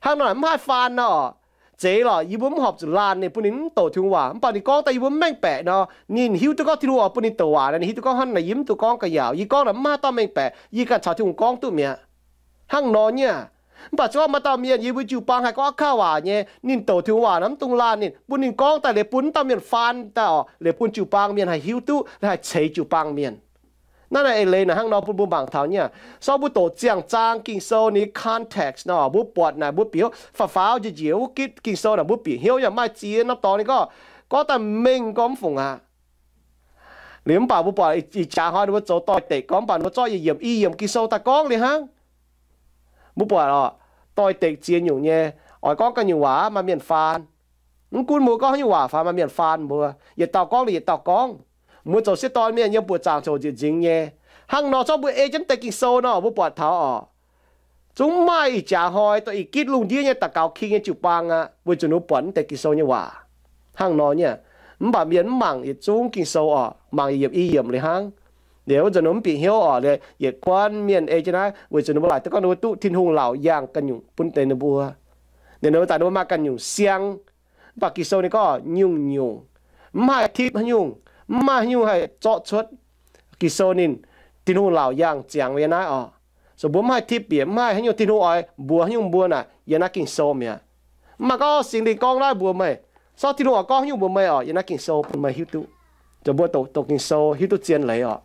Hnangv nor mv haih faan nor oc. Zeiz lorqc, yie mbuo mv horpc zuqc laanh ninh, bun ninh mv douc Tin-Hungh waac. Mv baac ninh gorngv daaih yie mbuo mv mengh baeqc nor, ninh hiuv duqv gorngv Tin-Hungh oix bun ninh douc waac nor, ninh hiuv duqv gorngv hnangv naaic, yie mv dungx gorngv ga'nyaauc. Yie gorngv naaic mv maaih dauh mengh baeqc, yie ganh caux Tin-Hungh gorngv duqv mi'aqv. Hnangv nor nyei aac. Mv baac se gorngv maaih dauh mienh yie mbuo jiu-baang haih gorngv Aqkaav waac nyei, ninh douc Tin-Hungh waac nor, mv dungx laanh ninh, bun ninh gorngv daaih liuz bun wuov dauh mienh faan daaih oc, liuz bun jiu-baang mienh haih hiuv duqv, haih ceix jiu-baang mienh. Naaiv naaic eix leiz naaic hnangv nor bun mbuo mangc taux nyei aac. Sortv mbuo doqc ziangh zaang Ging-Sou ninh context nor, mbuo buatc naaic mbuo bieqc faaux faaux njiec njiec wuov gitv Ging-Sou naaic mbuo bieqc hnyouv yaac maaih ziex norm dorngx ninh gorngv, gorngv daaih mengh gorngv mv fungc aqv. Liuz mv baac mbuo buatc ih jaax hnoi ninh mbuo zoux doix-dekc gorngv, mv baac ninh mbuo zorqv yietc yiemc i yiemc Ging-Sou daaih gorngv liuz hnangv. Mbuo buatc oc, doix-dekc ziex nyungc nyei, oix gorngv ganh nyungc waac maaih mienh faan. Mv gunv mbuo gorngv haaix nyungc waac fai maaih mienh faan mbuo, yietc dauh gorngv liuz yietc dauh gorngv. Mbuo zoux sieqv dorn mienh yiem buoqc zaangc coc nzieqc nzingx nyei. Hnangv nor zorqv mbuo ei jienv deix Ging-Sou nor, mbuo buatc taux oc, zungv maaih ih jaax hnoi dongh ih gitv lungh ndiev nyei daux gaux king nyei jiu-baang aqv, weic zuqc ninh mbuo buatc mv deix Ging-Sou nyei waac. Hnangv nor nyei aac. Mv baac mienh mv mangc yietc zungv Ging-Sou oc, mangc yietc yiemc i yiemc liuz hnangv. Liuz wuov nzunc ninh mbuo mv bieqc hnyouv oc, liuz yietc guanh mienh ei jienv naaiv, weic zuqc ninh mbuo laaic duqv gorngv ninh mbuo duqv Tin-Hungh laauc yangh ganh nyungc bun deix ninh mbuo. Ninh mbuo daaih ninh mbuo maaih ganh nyungc siang. Mv baac Ging-Sou ninh gorngv nyungc-nyungc, mv haih tipv haaix nyungc, mv maaih haaix nyungc haih zorqv cuotv. Ging-Sou ninh, Tin-Hungh laauc yangh ziangx yiem naaiv oc. So mbuo mv haih tipv bieqc, mv haih haaix nyungc Tin-Hungh oix mbuox haaix nyungc mbuo naaic yiem naaiv Ging-Sou mi'aqv. Mv baac gorngv Singx Lingh gorngv naaiv mbuox meih, sortv Tin-Hungh oix gorngv haaix nyungc mbuox meih oc, yiem naaiv Ging-Sou bun meih hiuv duqv. Zoux mbuo doqc, doqc Ging-Sou hiuv duqv zien leiz oc.